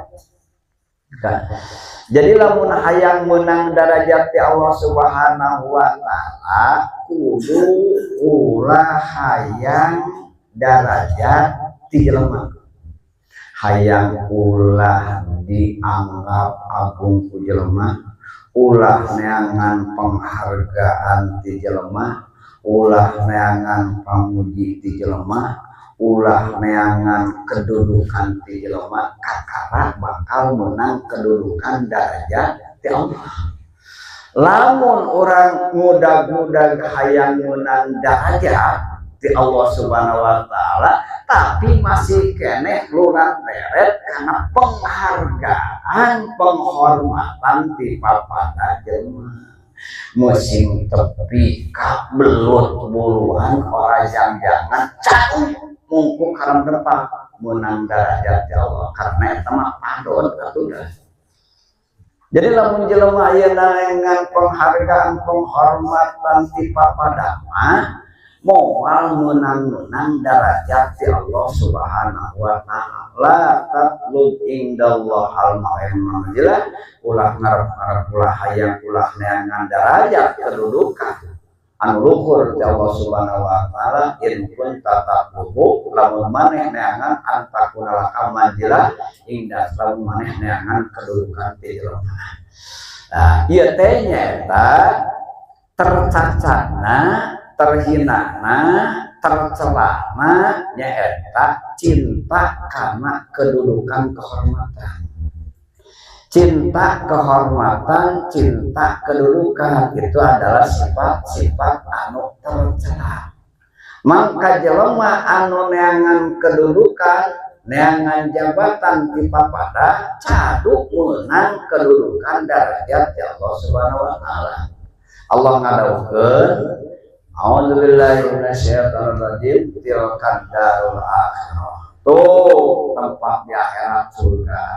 Jadi lamun hayang menang darajat ti Allah Subhanahu wa taala kudu ulah hayang darajat ti jelema. Hayang ulah dianggap agung ku jelema, ulah neangan penghargaan ti jelema, ulah neangan pamuji ti jelema, ulah neangan kedudukan ti jelema, kakara bakal menang kedudukan darajat ti Allah. Lamun orang ngudag-ngudag hayang menang darajat ti Allah Subhanahu wa taala tapi masih keneh lurat teret karena penghargaan penghormatan ti papada jelema, musim tepi ka belut buluan ora jang-jangan cau mungkung karam depan menang darajat ti Allah karena eta mah padon atuh dah. Jadi lamun jelema ayeuna dengan penghargaan penghormatan ti papadama moal menang-menang darajat ti Allah Subhanahu wa taala. La tatlub indallah al manzilah, ulah ngarep-ngarep, ulah hayang, ulah neangan darajat kedudukan anu luhur ti Allah Subhanahu wa taala. In kunta tatlubu lamun maneh neangan antakuna laka manzilah inda, lamun maneh neangan kedudukan ti jelema. Nah, ieu teh nyaeta tercacana, terhinana, tercelana nyaeta cinta karena kedudukan kehormatan. Cinta kehormatan, cinta kedudukan itu adalah sifat-sifat anu tercela. Mangka jelema anu neangan kedudukan, neangan jabatan ti papada caduk meunang kedudukan darajat ti Allah Subhanahu wa taala. Allah ngadawuhkeun, A'udzubillahi minasyaitonirrajim, tilka darul akhirah. Tuh tempat di akhirat surga.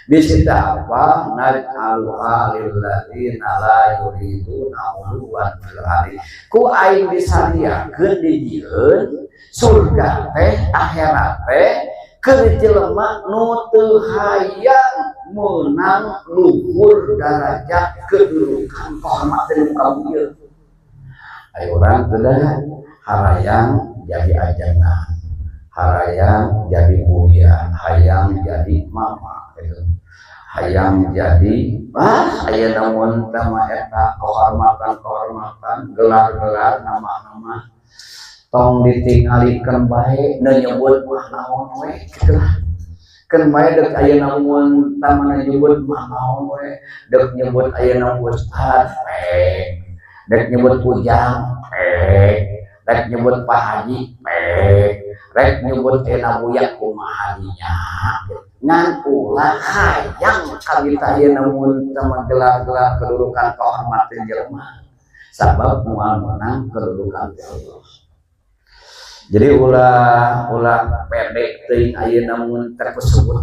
Bisi apa naj'aluha lilladzina la yuriduna 'uluwan fil ardi. Ku aing disadiakeun dijieun surga teh akhirat teh keur jelema nu teu hayang meunang luhur darajat kedudukan kehormatan di muka bumi ieu. Ayo urang teu harayang jadi ajengan. Hayang jadi buya, hayang jadi mama gitu. Hayang jadi aya namun tama eta kehormatan-kehormatan, gelar-gelar, nama-nama tong ditinggalikeun bae, nu nyebut mah naon we kitu lah. Keun bae deuk aya namun tama nyebut mah naon we, deuk nyebut aya ustad pek, deuk nyebut ujang pek, rek nyebut Pak Haji pek, rek nyebut aya buya kumaha dinya, ngan ulah hayang kabita ieu namun tama gelar-gelar kedudukan kehormatan jelema, sabab moal meunang kedudukan ti Allah. Jadi ulah ulah pede teuing ayeuna mun tersebut.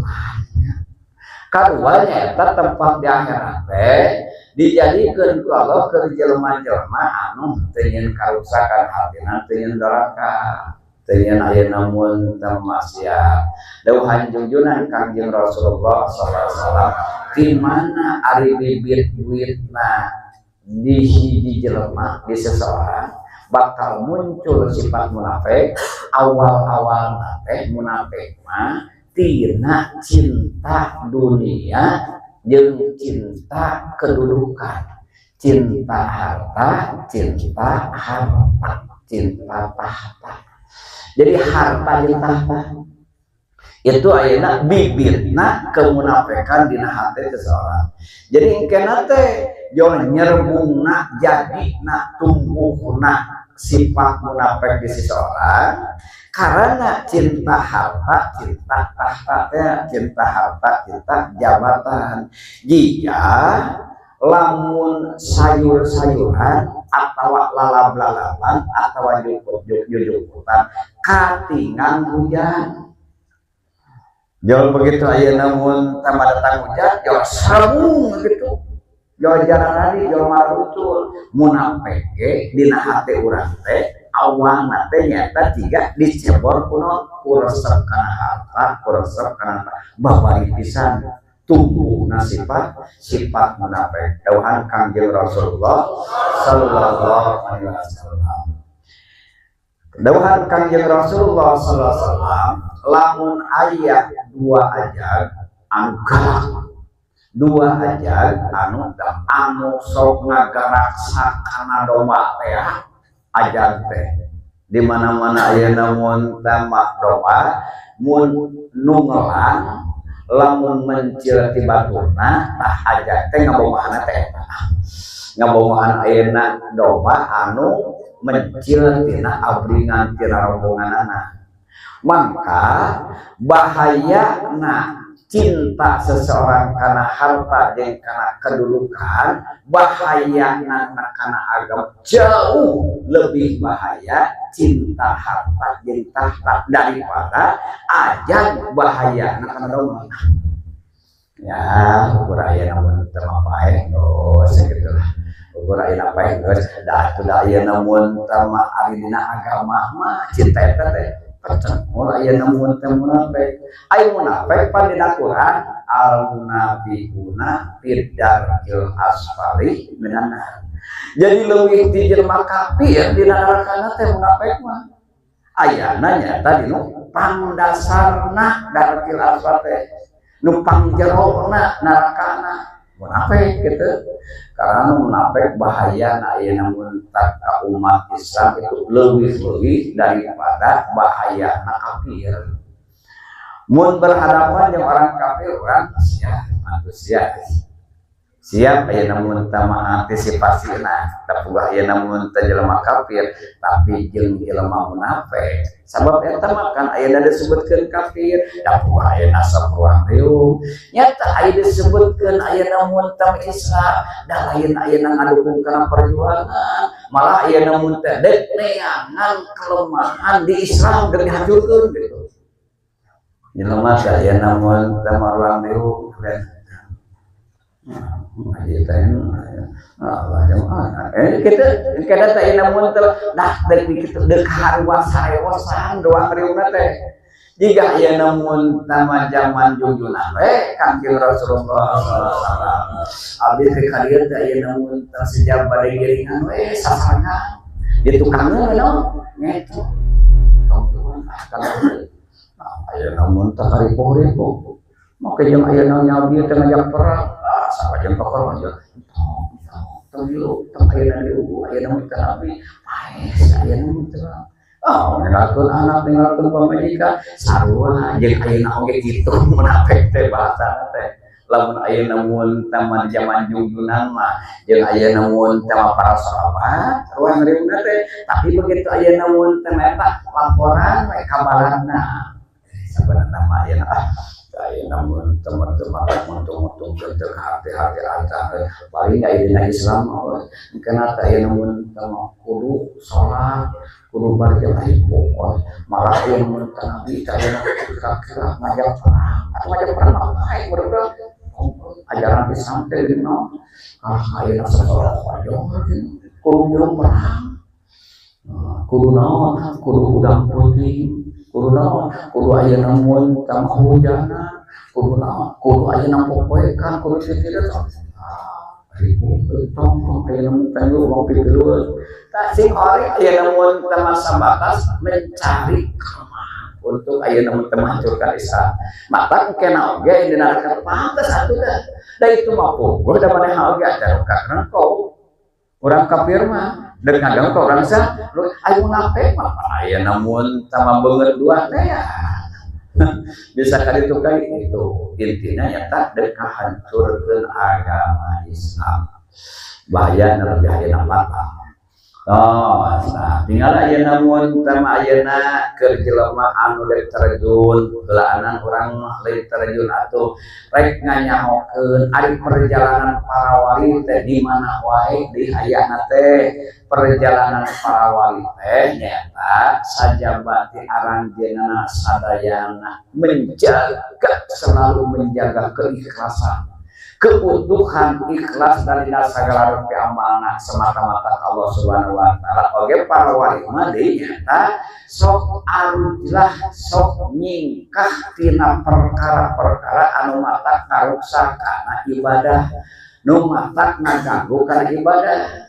Kaduanya eta tempat di akhirat teh dijadikeun ku Allah keur jelema-jelema anu teu nyieun karusakan hatina, teu nyieun doraka, teu nyieun ayeuna mun teu maksiat. Dawuhan junjunan Kangjeng Rasulullah sallallahu alaihi wasallam, di mana ari bibit duitna di hiji jelema, di seseorang bakal muncul sifat munafik. Awal-awal teh munafik mah tina cinta dunia jeung cinta kedudukan, cinta harta, cinta harta, cinta tahta. Jadi harta jeung tahta itu ayeuna bibitna kemunafikan dina hati seseorang. Jadi engkena teh jol nyerbungna jadina tumbuhna sifat munafik di seseorang karena cinta harta, cinta tahta teh, cinta harta, cinta jabatan. Jika lamun sayur-sayuran atau lalab-lalaban atau jujuputan katingang hujan, jauh begitu ayeuna mun tambah datang hujan jauh sabung gitu, jauh jalan lari, jauh marucul. Munafik ge dina hate urang teh awalna teh nyata jiga dicebor kuno ku resep kana harta, ku resep kana babari pisan tumbuhna sifat sifat munafik. Dawuhan Kangjeng Rasulullah sallallahu alaihi wasallam, dawuhan Kangjeng Rasulullah sallallahu alaihi wasallam, lamun aya dua ajag anu galak, dua ajag anu anu sok ngagaraksa kana domba teh, ajag teh di mana-mana ayeuna mun tamak domba mun nu ngelang lamun mencil ti baturna, tah ajag teh ngabogohana teh eta, ngabogohan ayeuna domba anu mencil tina abringan tina rombonganana. Maka bahayana cinta seseorang karena harta jeung karena kedudukan, bahaya karena agama jauh lebih bahaya cinta harta jeung tahta daripada ajag bahaya karena domba. Ya ukur aya namun teu paeh geus kitu lah, ukur aya paeh geus dah teu aya namun teu ari dina agama mah cinta eta teh pecen. Oh, aya namun teh munafik, aya munafik pan dina Quran al munafiquna fid darkil asfali minan nar. Jadi leuwih ti jelema kafir dina nerakana teh munafik mah. Ayana nyata dinu pangdasarna darkil asfal teh, nu pangjerona nerakana munafik gitu. Karena munafik bahaya na aya namun tak umat Islam itu lebih-lebih daripada bahaya na kafir. Mun berhadapan dengan orang kafir, orang siap antusias, siap aya namun tama antisipasi na tapi aya namun teh jelema kafir, tapi jeung jelema munafik sabab eta mah kan aya disebutkeun kafir, tapi aya nasab ruang riung nyata aya disebutkeun aya namun tama Islam da lain aya ngadukung kana perjuangan, malah aya namun teh dek neangan kelemahan di Islam dek dihancurkeun gitu. Jelema teh aya namun tama ruang riung ngaji teh Allah jamaah kita kita teh namun teh dah dek kitu dek haruas sarewosan doang riungna teh. Jika aya namun nama zaman junjunan we Kangjeng Rasulullah sallallahu alaihi wasallam, abdi teh ka dieu teh aya namun teh sejam bade giringan we sasarengan di tukangeun no ngeto. Ah, kalau Ayeuna mun teh karipuh-ripuh. Make jeung ayeuna nyabi teh ngajak perang. Ah, sama jeung kokor aja. Tong tong tong yuk, tong ayeuna diugu, ayeuna mun teh nabi. Paes ayeuna mun teh. Oh, ninggalkeun anak, ninggalkeun pamajikan, sarua jeung ayeuna oge kitu munafik teh bahasana teh. Lamun ayeuna mun teh mah di zaman jungjunan mah jeung ayeuna mun teh mah para sahabat, ruang riungna teh, tapi begitu ayeuna mun teh mah eta laporan we kabaranna. Sabenerna mah ayeuna ah ayeuna mun teh mah teu untung-untungkeun teu hati-hati acan paling ayeuna Islam mah engkeuna teh ayeuna mun teh mah kudu salat, kudu berjamaah pokok malah ayeuna mun teh nabi teh ayeuna kira-kira ngajak perang atau ngajak perang mah bae mudah-mudahan ajaran Islam teh dina ah ayeuna salat aja kudu nyuruh perang, kudu naon, kudu udang putih, kudu naon, kudu ayeuna mun teh mah hujana, kudu naon, kudu ayeuna popoekan, kudu teu ribu tong tong ayeuna mun teh uang pipilueun tah sing horeng ayeuna mun teh mah sabatas mencari kelemahan untuk ayeuna mun teh menghancurkan Islam. Maka kena oge dina pantes atuh dah da itu mah puguh da maneh oge ajar karena kau orang kafir mah dan kadang ke orang sah ayo munafik mah ayeuna mun teh mah beungeut dua teh ya bisa kali itu kali itu intinya nyata dek hancurkeun agama Islam, bahaya lebih ayeuna patah. Oh, nah, tinggal ayeuna mun teh mah ayeuna keur jelema anu dek terjun heulaanan urang mah lain terjun atuh rek nganyahokeun ari perjalanan para wali teh di mana wae di ayana teh. Perjalanan para wali teh nyata sajabati aranjeunna sadayana menjaga, selalu menjaga keikhlasan, keutuhan ikhlas dari segala rupi amalna semata-mata Allah Subhanahu wa taala. Oge para wali mah deui nyata sok arujlah, sok nyingkah tina perkara-perkara anu matak ngaruksak kana ibadah, nu matak ngaganggu kana ibadah,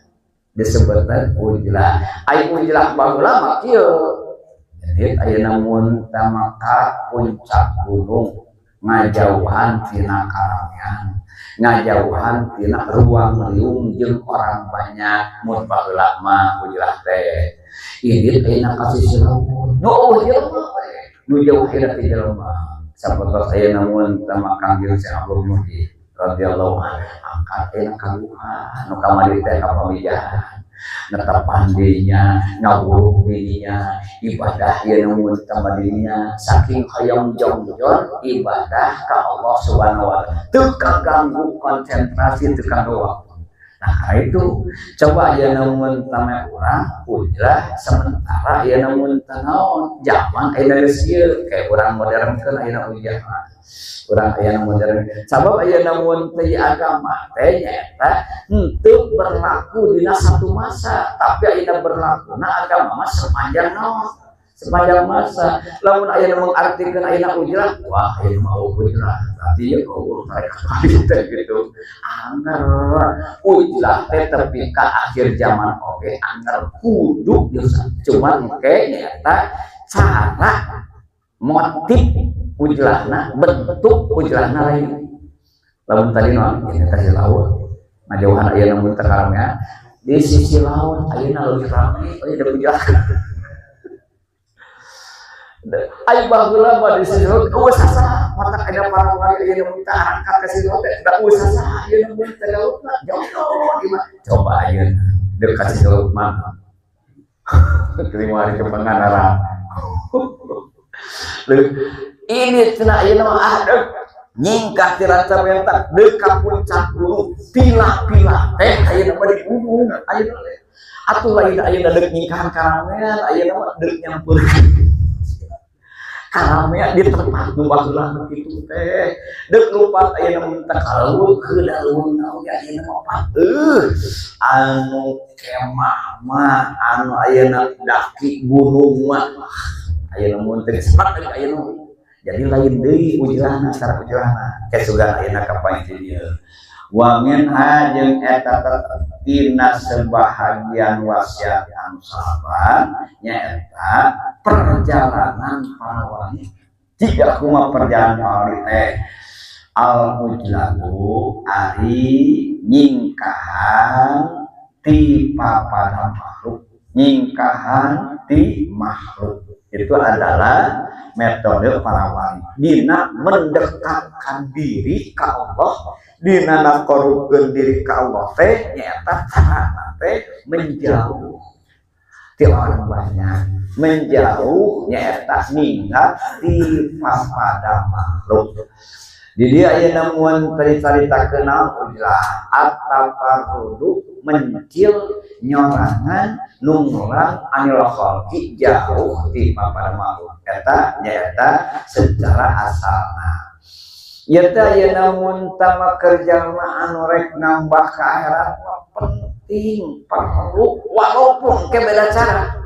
disebutna ujlah. Ai ujlah baheula mah kieu, jadi ayeuna mun teh ka puncak gunung ngajauhan tina karamean, ngajauhan tina ruang riung jeung orang banyak mun baheula mah ujlah teh. Ini ayeuna ka sisi laut nu eueuh jelema we nu jauh ayeuna ti jelema. Sapertos ayeuna mun teh mah Kangjeng Syekh Abdul Muhyi radhiyallahu anhu angkat ayeuna ka guha nu kamari teh ka pamijahan, netepan dirinya, ngawuruk dirinya, ibadah ieu nu tambah dirinya, saking hayang jongjon ibadah ka Allah Subhanahu wa taala teu kaganggu konsentrasi, teu kaganggu waktu. Nah, itu coba ya namun tama urang ujlah sementara ya namun naon zaman ayeuna geus ieu kayak urang modern kan ayeuna ujlah mah. Urang ayeuna modern sabab ayeuna mun teh agama teh nyaeta henteu berlaku dina satu masa, tapi ayeuna berlakuna agama mah sepanjang naon, sepanjang masa. Lamun ayeuna mengartikeun ayeuna ujlah, wah ayeuna mah ujlah berarti ya eueuh tarekat teh gitu. Anger ujlah teh tepi ka akhir zaman oge anger kudu dosa, cuman engke nyaeta cara motif ujlahna, bentuk ujlahna lain. Lamun tadi naon ini teh laut ngajauhan ayeuna mun teh di sisi laut ayeuna leuwih rame euy da ujlah. Ayo baheula mah di sisi laut eueuh sasa matak ada para wali ayeuna mun teh angkat ka sisi laut teh da eueuh sasa ayeuna mun teh lautna jauh di mah. Coba ayeuna deuk ka sisi laut mah terima di Pangandaran. Ini cenah ayeuna mah ah deuk nyingkah ti Rancabentak deuk ka puncak gunung pilah-pilah teh ayeuna mah di gunung ayeuna atuh lain ayeuna deuk nyingkahan karamean, ayeuna mah deuk nyampeurkeun karamean di tempat nu baheula nu kitu teh deuk lupat ayeuna mun teh kaleuweung heuda leuweung naon ge ayeuna mah anu kemah mah anu ayeuna daki gunung mah ayeuna mun teh sepat deui ayeuna. Jadi lain deui ujlahna, cara ujlahna kesugan ayeuna ka panci dieu wa minha jeung eta tina sebahagian wasiat anu sahabat nyaeta perjalanan para wali. Jika kumaha perjalanan teh? Al ujlatu, ari nyingkahan ti papada makhluk, nyingkahan ti makhluk itu adalah metode para wali dina mendekatkan diri ke Allah, dina ngakorupkeun diri ke Allah teh nyaeta cara teh menjauh ti orang banyak, menjauh nyaeta minggat ti papada makhluk. Di dia aya namuan tadi carita kenal ujlah at-tafarrudu, mencil, nyorangan, nunglang, anil khalqi, jauh ti papada makhluk. Eta nyaeta secara asalna. Ieu teh aya namun tama kerja mah anu rek nambah ka akhirat mah penting, perlu, walaupun ke beda cara.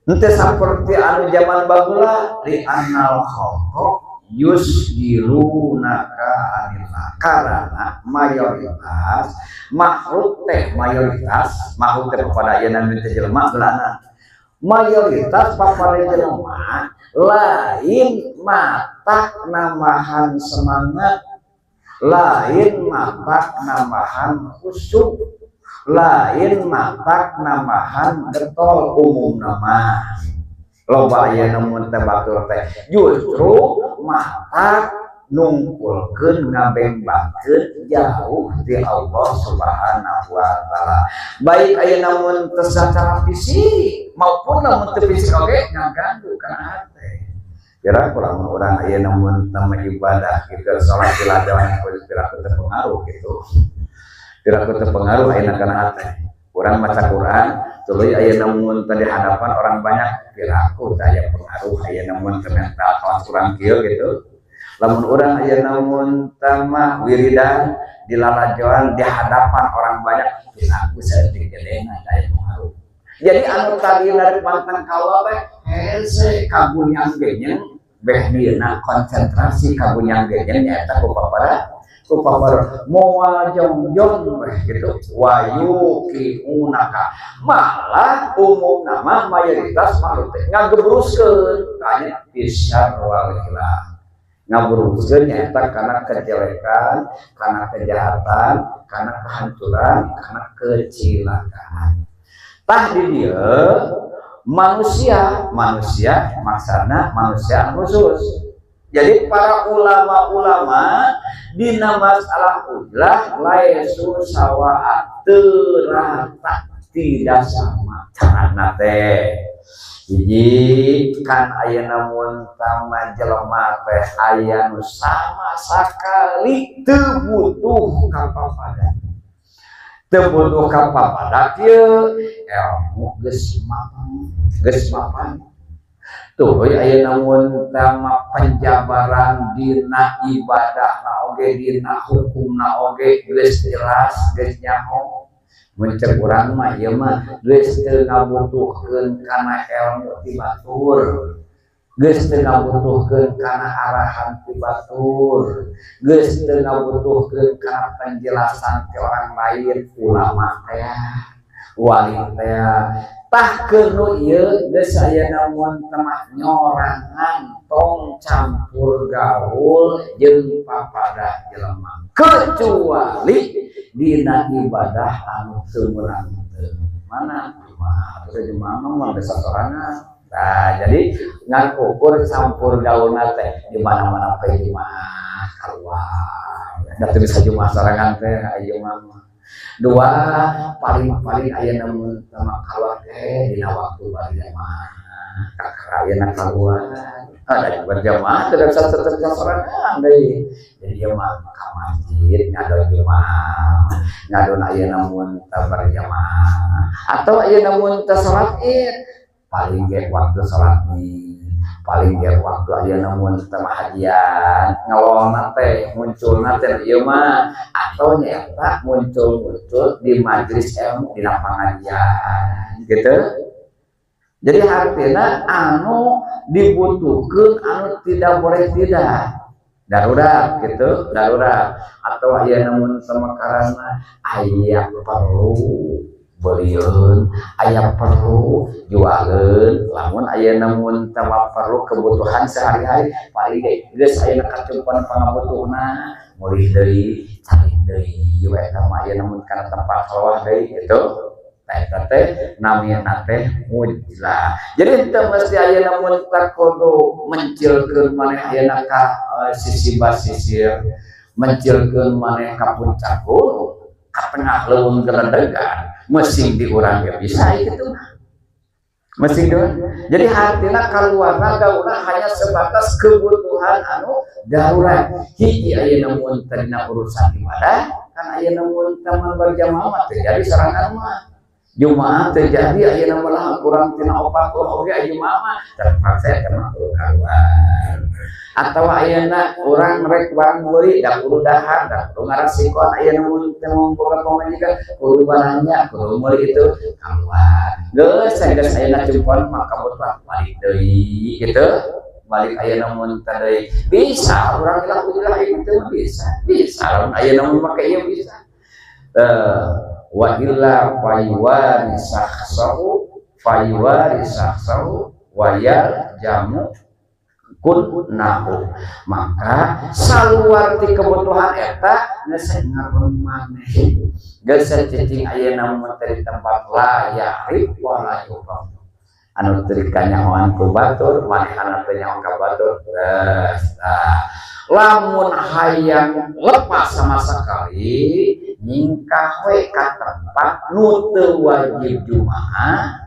Henteu saperti anu zaman baheula, li annal khalqa yusgilunaka anillah, karena mayoritas makhluk teh, mayoritas makhluk teh kepada ayeuna teh jelema geulana, mayoritas papada jelema lain matak nambahan semangat, lain matak nambahan khusyuk, lain matak nambahan getol. Umum nama loba aya namun teh batur teh justru matak nungkulkeun, ngabengbakeun jauh di Allah Subhanahu wa Taala, baik aya namun teu secara fisik maupun lamun teu fisik oge ngaganggu kana hate. Kira kurang orang aya namun tama ibadah gitu, salat dilajawan, piraku terpengaruh gitu, piraku terpengaruh ayeuna kana hate. Urang maca Quran tuluy aya namun tadi hadapan orang banyak, piraku teu aya pengaruh aya namun teu mental kawas urang kieu gitu. Lamun urang aya namun tama wiridan di lalajoan di hadapan orang banyak, piraku saeutik gedena aya pengaruh. Jadi anu tadi dari pantang kaula teh hese kagunyang genyeng, beh dieuna konsentrasi kagunyang genyeng nyaeta ku papara, ku papara moal jongjon weh gitu. Wayuqiunaka, malah umum nama mayoritas makhluk teh ngagebruskeun tanya fisyar wal hilah, ngaburuskeun nyaeta karena kejelekan, karena kejahatan, karena kehancuran, karena kecilakaan. Tah, di dieu manusia, manusia maksana manusia khusus. Jadi para ulama-ulama dina masalah ujlah laisu sawa, rata, tidak sama carana teh. Hiji kan aya namun tama jelema teh aya nu sama sakali teu butuh ka papada, teu butuh ka papada kieu, ilmu geus mapan, geus mapan. Tuh aya namun tama penjabaran dina ibadah na oge, dina hukumna oge geus jelas, geus nyaho. Mun cek urang mah ieu mah geus teu ngabutuhkeun kana ilmu ti batur, geus teu ngabutuhkeun kana arahan ti batur, geus teu ngabutuhkeun kana penjelasan ti orang lain, ulama teh, wali teh. Tah, keur nu ieu geus aya namun temah nyorangan, tong campur gaul jeung papada jelema kecuali dina ibadah anu teu meunang teu mana mah teu mah mah bisa sorangan. Nah, jadi ngan ukur campur gaul teh di mana-mana pe Jumat keluar. Da teu bisa Jumat sorangan teh aya mah. Dua, paling-paling aya namun sama keluar teh dina waktu berjamaah. Kakak ayeuna keluar. Ada berjamaah tidak bisa tetap sorangan deui. Jadi dia mah ka masjid ngadon Jumat, ngadon aya namun berjamaah atau aya namun teh salat Id, paling ge waktu salat Id, paling ge waktu aya namun teh hajian ngelolna teh, munculna teh ieu mah, atau nyata muncul-muncul di majelis ilmu, di pengajian gitu. Jadi artinya anu dibutuhkan, anu tidak boleh tidak, darurat gitu, darurat atau aya namun sama karena aya perlu. Belieun aya perlu jualeun, lamun aya namun tama perlu kebutuhan sehari-hari paling ge geus aya kacumponan pangabutuhna mulih deui cari deui we eta mah aya namun kana tempat sawah deui gitu. Nah, eta teh namina teh ujlah. Jadi teu mesti aya namun tak kudu mencilkeun maneh ayeuna ka sisi basisir, mencilkeun maneh ka puncak gunung, ka tengah leuweung geledegan, mesing di urang ge bisa gitu. Mesing di. Jadi hartina kaluarna gauna hanya sebatas kebutuhan anu darurat. Hiji ayeuna mun tadina urusan ibadah, kan ayeuna mun taman berjamaah mah terjadi serangan mah. Jumaah terjadi ayeuna malah kurang tina 40 oge jumaah mah terpaksa eta mah kudu keluar. Atau ayeuna urang rek barang meuli da kudu dahar, da kudu ngarasikon ayeuna mun teu boga pamajikan kudu balanja, kudu meuli itu keluar. Geus geus ayeuna cumpon mah kabutuhan balik deui gitu. Balik ayeuna mun teh deui bisa urang ilah ulah itu bisa. Bisa lamun ayeuna mun make ieu bisa. Wa illa fayuwari sakhsahu fayuwari sakhsahu wayal jamu kunnahu, maka saluar ti kebutuhan eta geus ngareun maneh geus cicing ayeuna mun teh di tempat la ya'rif wa la yu'raf anu teu dikanyahoan ku batur manehna teu nyaho ka batur. Geus lamun hayang lepas sama sekali nyingkah we ka tempat nu teu wajib jumaah,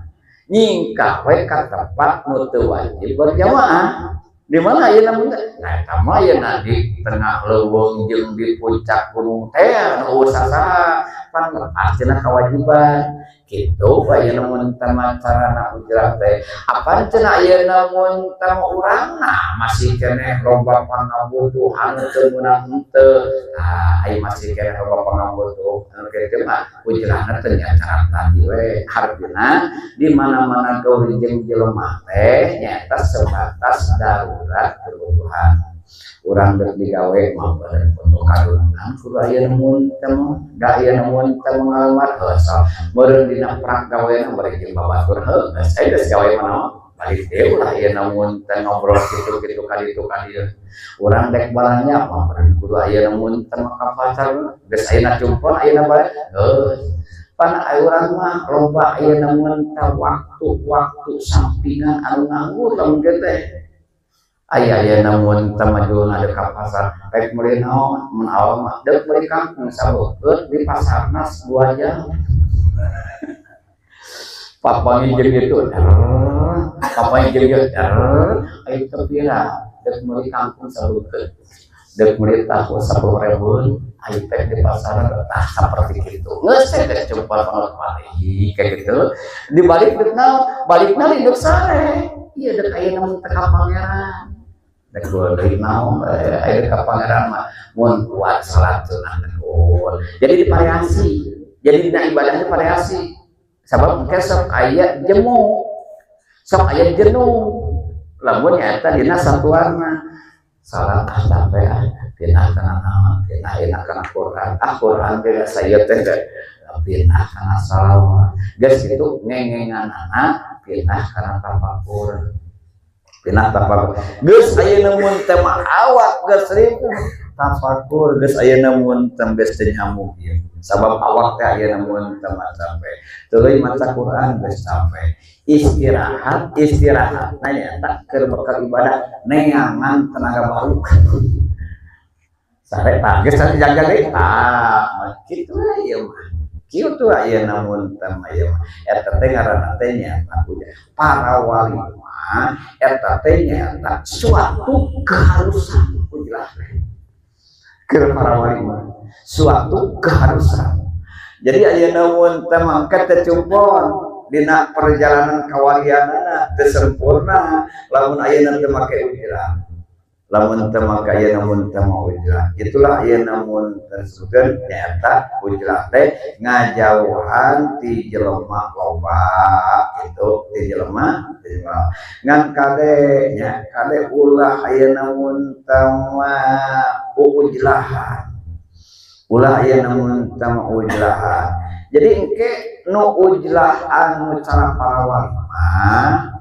nyingkah we ka tempat nu teu wajib berjamaah. Di mana ayeuna mun? Nah, eta mah ayeuna di tengah leuweung jeung di puncak gunung teh nu sasaha pan lepas cenah kewajiban kitu ayeuna mun teh carana ujlah teh. Apan cenah ayeuna mun teh urangna masih keneh loba pangabutuhan teu meunang henteu. Ah, aya masih keneh loba pangabutuh anu kitu mah ujlahna teh nya cara tadi we. Hartina di mana-mana gaul jeung jelema teh nyaeta sebatas darurat kebutuhan. Urang dek digawe mah beureun foto kadungan kudu aya mun teh da aya mun teh ngalamar heuh meureun dina prak gawena bari jeung babatur heuh geus aya geus gawe mah balik deui ulah aya mun teh ngobrol kitu-kitu ka ditu ka dieu. Urang dek balanja mah beureun kudu aya mun teh ka pasar geus ayeuna cumpon ayeuna balik geus. Pan urang mah loba ayeuna mun teh waktu-waktu sampingan anu nganggur lamun kieu teh. Aya aya namun teh maju ada ka pasar rek meuli naon mun awak mah deuk meuli kangkung sabeukkeun di pasarna 2 jam. Papanggih jeung kitu, papanggih jeung ieu, aya teu pira deuk meuli kangkung sabeukkeun, deuk meuli tahu 10 ribu aya teh di pasar tah saperti kitu. Geus teh geus cumpul balik kayak gitu. Di balik deuk naon? Balikna deuk sare. Ieu deuk aya namun teh ka pangeran. Dek deui naon aya ka pangeran mah mun kuat salat sunah nuhun. Jadi divariasi. Jadi dina ibadahnya variasi. Sabab engke sok aya jemu, sok aya jenuh. Lamun nyaeta dina satuanna. Salat ah capek ah, pindah kana naon, pindah ayeuna kana Quran. Ah Quran ge saya teh pindah kana salawat. Geus kitu ngengenganana pindah kana tafakur. Pindah tafakur. Geus ayeuna mun teh mah awak geus ripuh tafakur geus ayeuna mun teh geus teu nyambung ieu. Sabab awak teh ayeuna mun teh mah capek. Tuluy maca Quran geus capek. Istirahat, istirahat nyaeta keur bekal ibadah neangan tenaga baru. Sare tah geus jaga deui tah kitu we ieu mah. Kitu ayeuna mun teh mah ieu mah. Eta teh ngaranna teh nyaeta para wali mah eta teh nyaeta suatu keharusan ujlah teh. Keur para wali mah suatu keharusan. Jadi ayeuna mun teh mangkat teh cumpon dina perjalanan kawalianana teu sempurna lamun ayeuna teu make ujlah. Lamun teu make ayeuna mun teu mau ujlah. Itulah ayeuna mun tersebutkeun nyaeta ujlah teh ngajauhan ti jelema loba itu ti jelema ngan kade nya kade ulah ayeuna mun teu ujlahan. Ulah ayeuna mun teu ujlahan. Jadi engke nu ujlah anu cara para wali mah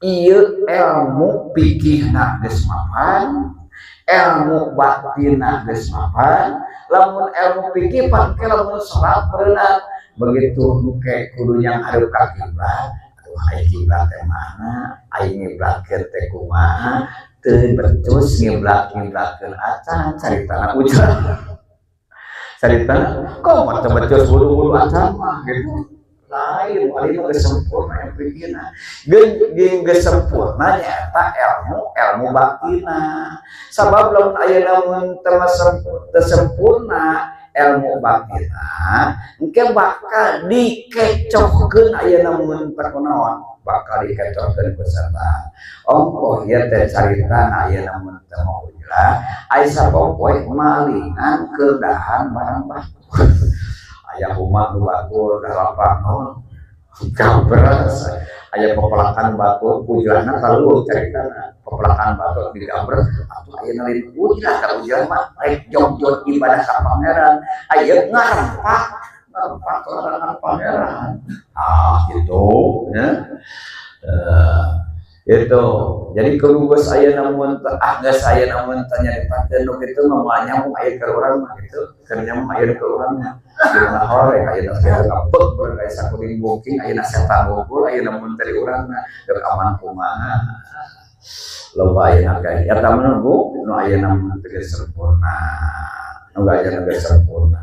ieu ilmu fikihna geus mapan, ilmu batinna geus mapan. Lamun ilmu fikih pan ke lamun salat berenang begitu engke kudu yang hadap ka kiblat, aduh, ai kiblat teh mana, ai ngiblatkeun teh kumaha, teu becus ngiblat-ngiblatkeun acan. Caritana ujlah, carita kok mah teu becus wudu-wudu acan mah gitu. Lain, wali mah geus sempurna yang pikirna jeung geus sempurna nyaeta ilmu ilmu batina. Sabab lamun ayeuna mun teu sempurna ilmu batina, engke bakal dikecohkeun. Ayeuna mun teu kunaon, bakal dikecohkeun ku setan. Ongkoh ieu teh carita ayeuna mun teu mau ujlah, ai sapopoe malingan kedahan barang batur, aya rumah nu batur lapak naon gabres, aya pepelakan batur ujlahna taleuh. Caritana pepelakan batur digabres atuh. Ayeuna lain ujlah ka ujlah mah rek jog-jog ibadah ka Pangeran, aya ngarempak ngarempak larangan Pangeran. Ah, gitu ya. Itu jadi kalau geus aya namun ah geus aya namun tanya nyaritakeun nu kitu mah moal nyambung aya ke urang mah gitu, keur nyambung aya ke urang mah di hore ayeuna teh ngabek aya sakuring booking, ayeuna setan ngumpul aya namun tadi urang mah deuk aman kumaha. Loba ayeuna kae eta menunggu nu aya namun teu sempurna, nu aya geus sempurna.